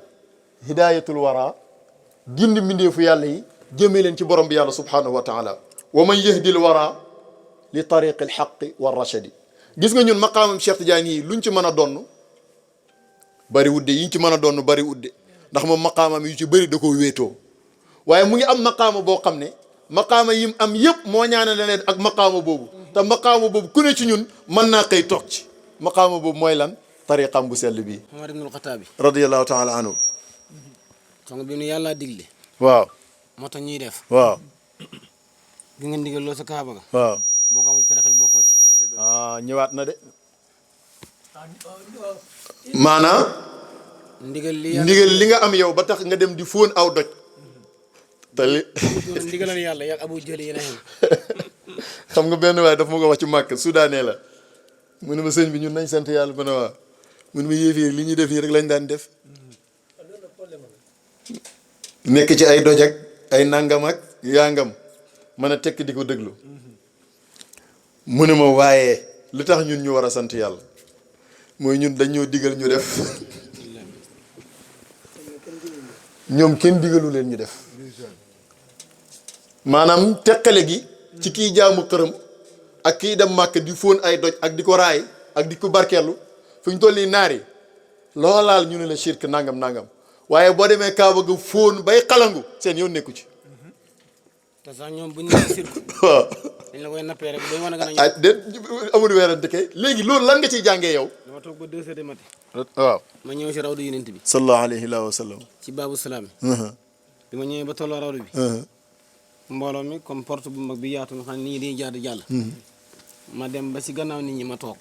hidayatul wara gindi mbindeefu yàlla yi jëmee leen ci borom bi yàlla subhanahu wa taala wa man yahdil wara li tariqi alxaqi wa rachadi gis nga ñun maqaamam Cheikh Tidiane yi luñ ci mën a donn bari wudde yiñ ci mën a donn bari wudde ndax moom maqaamam yu ci bëri da ko wéetoo waaye mu ngi am maqaama boo xam ne maqaama yim am yëpp moo ñaanale leen ak maqaama boobu te maqaama boobu ku ne ci ñun mën naa koy toog ci maqaama boobu mooy lan tariqam bu sell bii Omar ibnul Xataab radiyallahu taala anhu xam nga bi nu yàlla digle waaw moo tax ñuy def waaw gi nga ndigal loolu sa kaaba ga waaw boo ko amul ci tarixa bi bokkoo ci ñëwaat na de maanaam ndigal li nga am yow ba tax nga dem di fóon aw doj te li ndigalal yàlla yak Abu Jahli yéen a xem xam nga benn waaye daf ma ko wax ci màkk soudanais la mu ne ma sëñ bi ñun nañ sant yàlla ba ne waa mu ne ma yéeféer li ñuy def nii rek lañ daan def nekk ci ay doj ak ay nangam ak yangam mën a tekk di ko déglu mu ne ma waaye lu tax ñun ñu war a sant yàlla mooy ñun dañ ñoo digal ñu def ñoom kenn digalu leen ñu def maanaam teqale gi ci kii jaamu xërëm ak kii dem màkk di fóon ay doj ak di ko raay ak di ko barkeelu fu ñu toll nii naar yi loolaal ñu ne la shirk nangam nangam waaye boo demee Kaaba ga fóon bay xalangu seen yoon nekku ci te sax ñoom bu ñu nee cirque waaw dañ la koy nappee rek ba mën a gën a ñëw. ah déet amul weerante kay léegi loolu lan nga ciy jàngee yow dama toog ba 2 heures du matin waaw ma ñëw si rawdu yonent bi sallallahu alayhi wa sallam ci baabu salaam bi ma ñëwee ba tolloo rawdu bi mbooloo mi comme porte bu mag bi yaatu nga xam ne nit ñi dañuy jaar di jàll ma dem ba si gannaaw nit ñi ma toog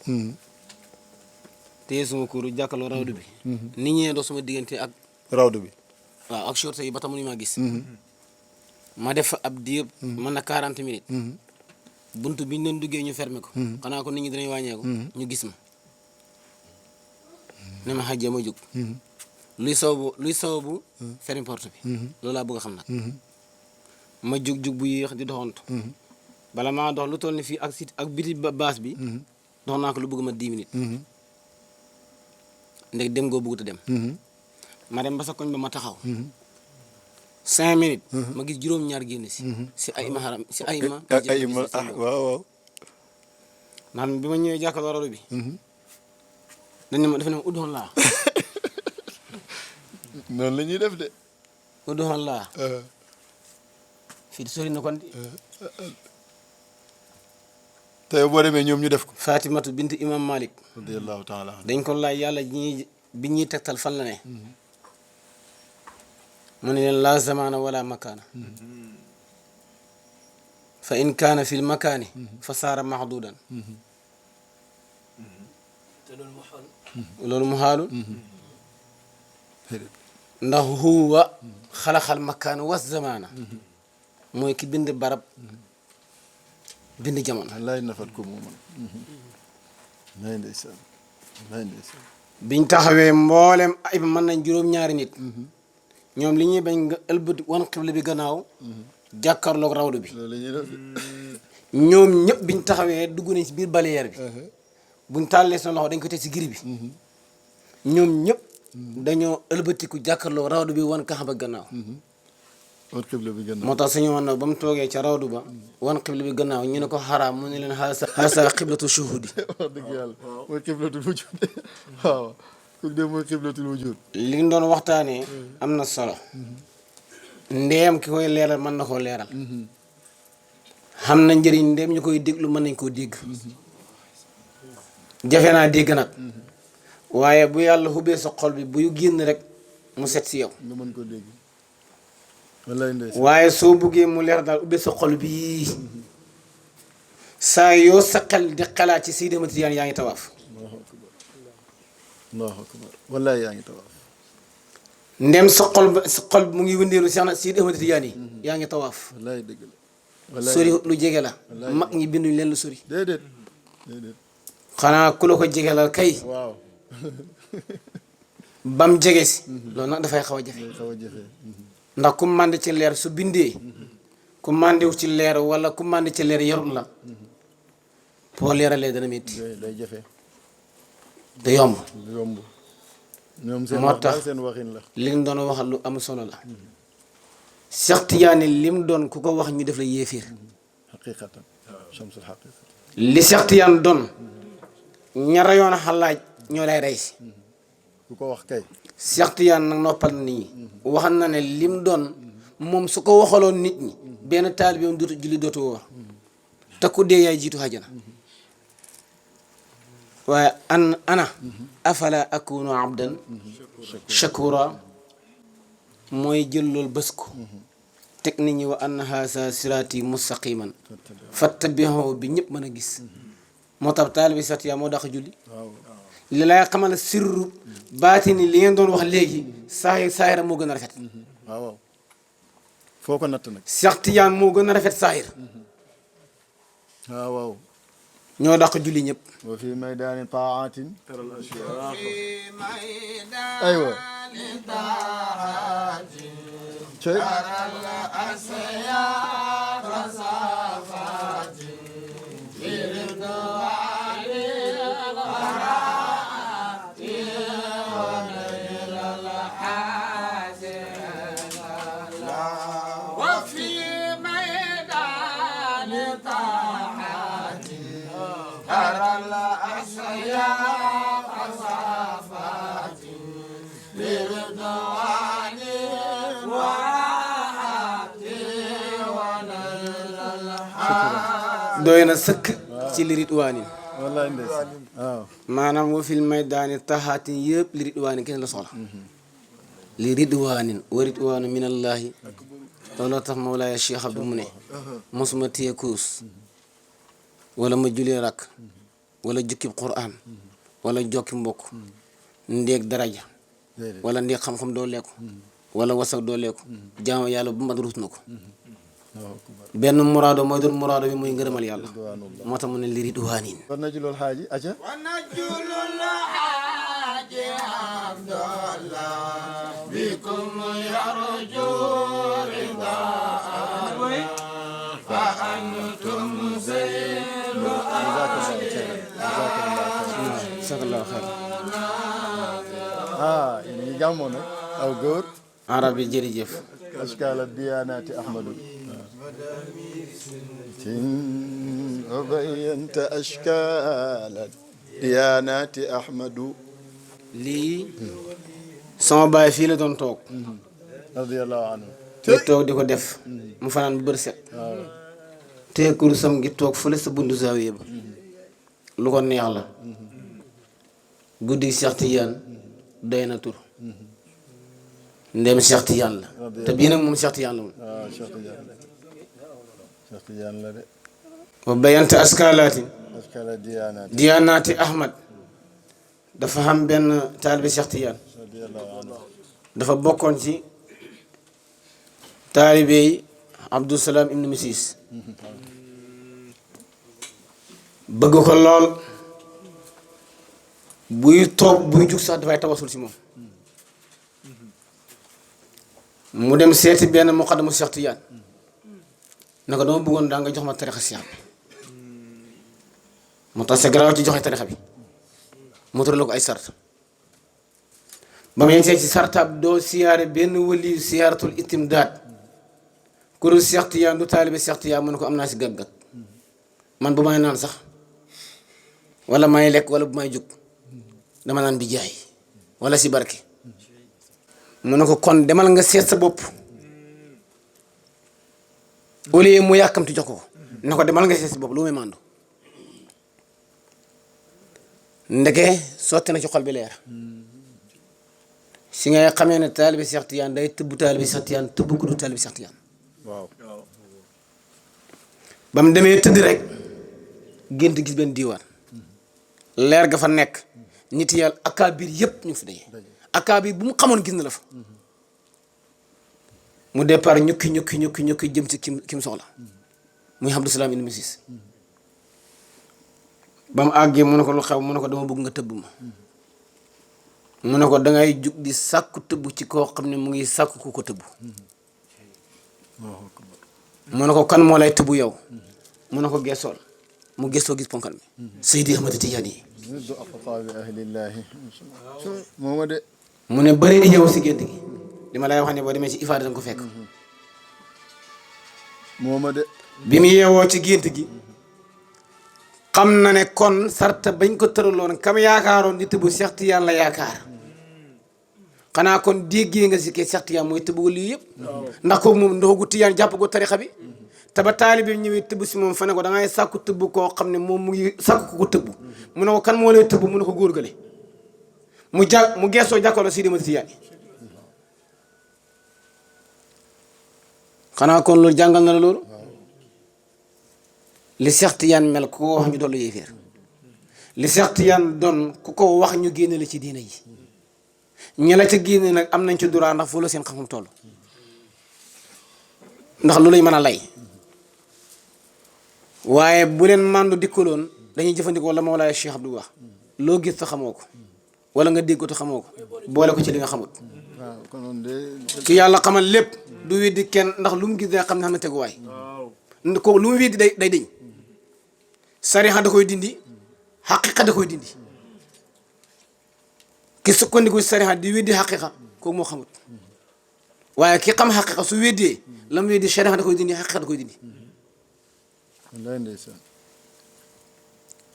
téye suma kuuru jàkkaloo rawdu bi nit ñee dox suma diggante ak rawdu bi waaw ak shorte yi ba tax mënuñu maa gis ma def fa ab diir mën na 40 minutes buntu bi ñu doon duggee ñu fermé ko xanaa ko nit ñi dinañ wàññeeku ñu gis ma ne ma xajja ma jóg luy sababu fermé porte bi loolu laa bëgg a xam nag ma jug bu yéex di doxantu bala maa dox lu toll ni fii ak biti baas bi dox naa ko lu bëgg ma 10 minutes ndeg dem goo bëggut a dem ma dem ba sa koñ ba ma taxaw 5 minutes ma gis juróom-ñaar génn si ay ma xaram si ay ma waaw waaw ndax bi ma ñëwee jàkkaarloo rawdu bi dañ ne ma dafa ne ma uddoon laa noonu la ñuy def de uddoon laa fii di sori na kon di tey boo demee ñoom ñu def ko Fatimatu bint imam Malik radiyallahu taala dañ ko laaj yàlla bi ñuy tegtal fan la ne mu ne leen laa zamaana wala makaana fa in kaana fi l makaani fa saara maxduudan loolu mu xaalul ndax huwa xalaxal makaana wa zamaana mooy ki bind barab bind jamono wallaay nafat ko mooman wallaay ndeysaan wallaay ndeysaan biñ taxawee mboolem ay mën nañ juróom-ñaari nit ñoom li ñuy bañ nga ëlbati wan xibla bi gannaaw jàkkaarloog rawdu bi loolu la ñuy def ñoom ñëpp biñ taxawee dugg nañ si biir barrière bi buñ tàllee seen loxo dañ ko teg si giri bi ñoom ñëpp dañoo ëlbatiku jàkkaarloog rawdu bi wan kaxaba gannaaw wan xibla bi gannaaw moo tax suñu wan na ba mu toogee ca rawdu ba wan xibla bi gannaaw ñu ne ko xaraam mu ne leen xaasa xiblatu shuhudi wax dëgg yàlla mooy xiblatul wujud waaw kooku de mooy xiblatul wujud li ñu doon waxtaanee am na solo ndeem ki koy leeral mën na koo leeral xam na njëriñ ndeem ñu koy déglu mën nañ koo dégg jafe naa dégg nag waaye bu yàlla xubbee sa xol bi buy génn rek mu set si yow nga mën ko dégg wallaay ndeysaan waaye soo buggee mu leer daal ubbee sa xol bi saa yoo sa xel di xalaat ci Seydi Ahmad Tijaan yaa ngi tawaaf allahu akbar wallaay yaa ngi tawaaf ndem sa xol mu ngi wëndeelu si Seydi Ahmad Tijaan yi yaa ngi tawaaf wallaay dëgg la wallaay sori lu jege la mag ñi binduñ leen lu sori déedéet déedéet xanaa ku la ko jege la kay waaw bam jege si loolu nag dafay xaw a jafe xaw a jafe ndax ku màndi ci leer su bindee ku màndiw ci leer wala ku màndi ci leer yarul la boo leeralee dana métti day jafe da yomb yomb ñoom seen moo wax tax daal seen waxin la li nga doon wax lu am solo la Cheikh Tidiane lim doon ku ko wax ñu def la yéefiir xaqiqatan shamsul xaqiqa li Cheikh Tidiane doon ña rayoon xalaaj ñoo lay rey si ku ko wax kay Cheikh Tidiane nag noppal na nit ñi wax na ne lim doon moom su ko waxaloon nit ñi benn taalibeem dootu julli dootu woor te ku dee yaay jiitu xajana waaye ana afala akunu abdan shakura mooy jël loolu bés ko teg nit ñi wa anna haasa siraati mustaqiman fattabihu bi ñëpp mën a gis moo tax taalibi Cheikh Tidiane moo dàq julli li lay xamal sirru baatini li ngeen doon wax léegi saahira moo gën a rafet waaw foo ko natt nag Cheikh Tidiane moo gën a rafet saahir waaw ñoo dàq julli ñëpp wa fi maydaani taatin aywa cey doy na sëkk ci li ridwaanin wallaay ndeysaan waaw maanaam wa fil maydaani taxaatin yëpp li ridwaanin kenn la soxla li ridwaanin wa ridwaanu minallahi looloo tax Mawlaaya Cheikh Abdou mu ne mosuma téye kuus wala ma julee rakk wala jukkib Qur'an wala jokki mbokk ndéeg daraja wala ndéeg xam-xam doo leeku wala wasak doo leeku jaam yàlla bu mat ruus na ko benn muraado mooy doon muraado bi muy ngërëmal yàlla moo tax mu ne li ridwaanin war na julul xaaji aca sakallahu xeer ñi jàmmoo nag aw góor arab yi jërëjëf أشكال الديانات أحمد وبينت أشكال الديانات أحمد lii sama baay fii la doon toog رضي الله عنه ñu toog di ko def mu fanaan bu bër set te kurusam gi toog fële sa bundu zaawiya ba lu ko neex la guddi Cheikh Tidiane doy na tur ndem Cheikh Tidiane la te bii nag moom Cheikh Tidiane la moom شيخ تيجان لا دي wa bayante askalaati أشكال الديانات diyaanaati Ahmad dafa xam benn taalibe Cheikh Tidiane رضي الله عنه dafa bokkoon ci taalibe yi Abdou Salam ibn Misis bëgg ko lool buy toog buy jug sax dafay tawasul si moom mu dem seeti benn muqaddamu Cheikh Tidiane ne ko dama bëggoon daa nga jox ma tarixa Cheikh bi mu tax c'est grave ci joxe tarixa bi mu tëral ko ay sart ba mu yegsee ci sartaab doo siyaare benn wali siyaaratul itimdaad kuréel Cheikh Tidiane du taalibe Cheikh Tidiane mu ne ko am naa si gàgg man bu may naan sax wala may lekk wala bu may jug dama naan bi jaay wala si barke mu ne ko kon demal nga seet sa bopp au lieu mu yàkkamti jox ko ne ko demal nga seet sa bopp lu may màndu ndeke sotti na ci xol bi leer si ngay xamee ne taalibe Cheikh Tidiane day tëbb taalibe Cheikh Tidiane tëbb ku du taalibe Cheikh Tidiane waaw ba mu demee tëdd rek gént gis benn diiwaan leer ga fa nekk nit yàlla akaabir yëpp ñu fi daje akaabir bu mu xamoon gis na la fa mu départ ñukki jëm ci kim soxla muy Abdou Salam ibn Misis ba mu àggee mu ne ko lu xew mu ne ko dama bëgg nga tëbb ma mu ne ko dangay jug di sàkku tëbb ci koo xam ne mu ngi sàkku ku ko tëbb mu ne ko kan moo lay tëbb yow mu ne ko geesool mu gëstoo gis ponkal mi Seydi Ahmad Tidiane yi ضد أقطاب أهل الله mooma de mu ne bëri di ñëw si gént gi li ma lay wax ne boo demee ci ifaada danga ko fekk mooma de bi mu yeewoo ci gént gi xam na ne kon sarta bañ ko tëraloon kam yaakaaroon di tëbb Cheikh Tidiane la yaakaar xanaa kon déggee nga si kee Cheikh Tidiane mooy tëbb lii yëpp ndax kooku moom ndoxagu Tidiane jàpp ko tarixa bi te ba taalibe ñëwee tëbb si moom fa ne ko da ngay sàkku tëbb koo xam ne moom mu ngi sàkku ko tëbb mu ne ko kan moo lay tëbb mu ne ko góor gale mu geesoo jàkkaarloo Seydi Ahmad Tidiane xanaa kon loolu jàngal na la loolu li Cheikh Tidiane mel ku ko wax ñu dollu yéeféer li Cheikh Tidiane doon ku ko wax ñu génne la ci diina yi ñi la ca génne nag am nañ ci droit ndax foo la seen xam-xam toll ndax lu lay mën a lay waaye bu leen màndu dikkaloon dañuy jëfandikoo la Mawlaaya Cheikh Abdou wax loo gis te xamoo ko wala nga dégg ko te xamoo ko boole ko ci li nga xamut waaw konoon de ki yàlla xamal lépp du weddi kenn ndax lu mu gis dina xam ne xam na teguwaay ko lu mu weddi day dëñ sarixa da koy dindi xaqiqa da koy dindi ki sukkandiku sarixa di weddi xaqiqa kooku moo xamut waaye ki xam xaqiqa su weddee la mu weddi sarixa da koy dindi xaqiqa da koy dindi wallaay ndeysaan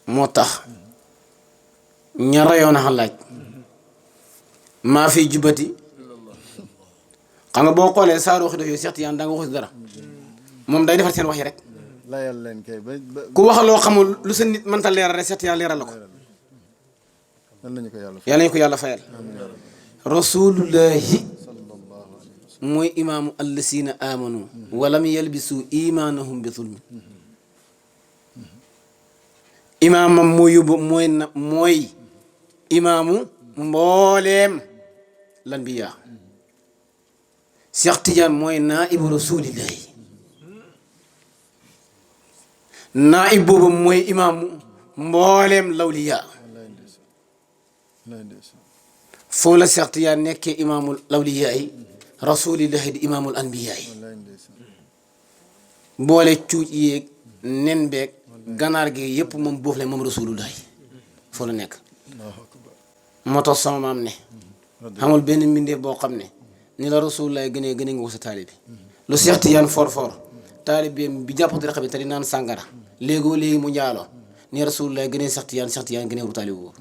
moo tax ña rayoon a xalaaj maa fi jubati xam nga boo xoolee saaru waxi daf yooyu Cheikh Tidiane da nga wax dara moom day defar seen wax yi rek layal leen kay ba ku wax loo xamul lu sa nit mënta leeral rek Cheikh Tidiane leeral la ko nan lañu ko yàlla yàlla ñu ko yàlla fayal rasulullahi mooy imaamu allasina amanu walam yalbisu imanahum bi zulmin imaamam moo yóbbu mooy imaamu mbooleem lanbiya Cheikh Tidiane mooy naibu rasulillahi naib boobu mooy imaamu mbooleem lawliya foo la Cheikh Tidiane nekkee imaamul lawliya yi rasulillahi di imaamul anbiya yi boole cuuj yéeg nen beeg ganaar gi yëpp moom boofu la moom rasulullahi foo la nekk moo tax sama maam ne xamul benn mbindeef boo xam ne ni la rasulullahi gënee nga ko sa taalibi lu Cheikh Tidiane for taalibi bi jàpp di raxa bi te di naan sàngara léegoo léegi mu njaaloo ni rasulullahi gënee Cheikh Tidiane gënee wu taalibi boobu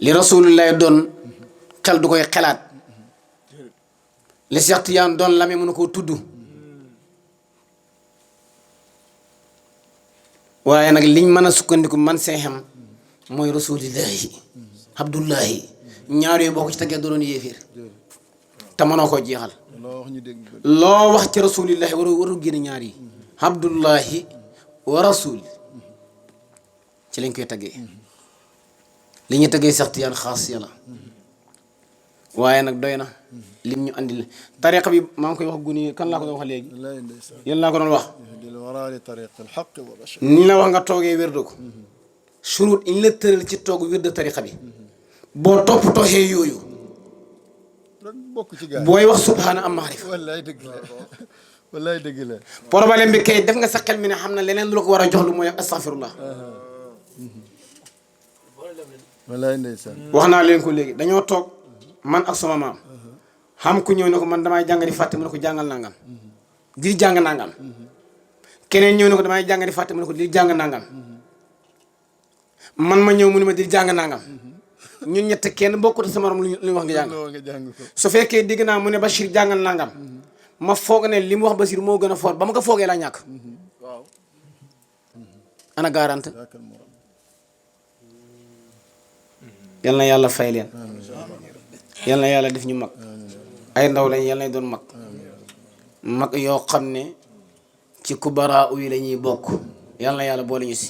li rasulullahi doon xel du koy xelaat li Cheikh Tidiane doon lame mënu koo tudd waaye nag liñ mën a sukkandiku man see xam mooy rasulillahi abdullahi ñaar yooyu boo ko ci tegee doon yéeféer te mënoo koo jeexal loo wax ci rasulillahi waru génn ñaar yi abdullahi wa rasul ci lañ koy teggee li ñu teggee Cheikh Tidiane xaas yàlla waaye nag doy na lim ñu andil tariqa bi maa ngi koy wax guni kan laa ko doon wax léegi yéen laa ko doon wax ni la wax nga toogee wérdo ko surut in la tëral ci toog wérdo tariqa bi boo topp toxee yooyu booy wax subhaana am maarifa wallaay dëgg la problème bi kay def nga sa xel mi ne xam na leneen lu la ko war a jox lu mooy astaghfirullah wallaay ndeysaan wax naa leen ko léegi dañoo toog man ak sama maam xam ku ñëw ne ko man damay jàng di fàtte mu ne ko jàngal nangam di jàng nangam keneen ñëw ne ko damay jàng di fàtte mu ne ko di jàng nangam man ma ñëw mu ne ma di jàng nangam ñun ñett kenn bokkut sa morom lu wax nga jàng su fekkee dégg naa mu ne Bachir jàngal nangam ma foog ne li mu wax Bachir moo gën a fort ba ma ko foogee laa ñàkk ana garante yal na yàlla fay leen yal na yàlla def ñu mag ay ndaw lañ yal na doon mag yoo xam ne ci kubaraa yi la ñuy bokk yal na yàlla boole ñu si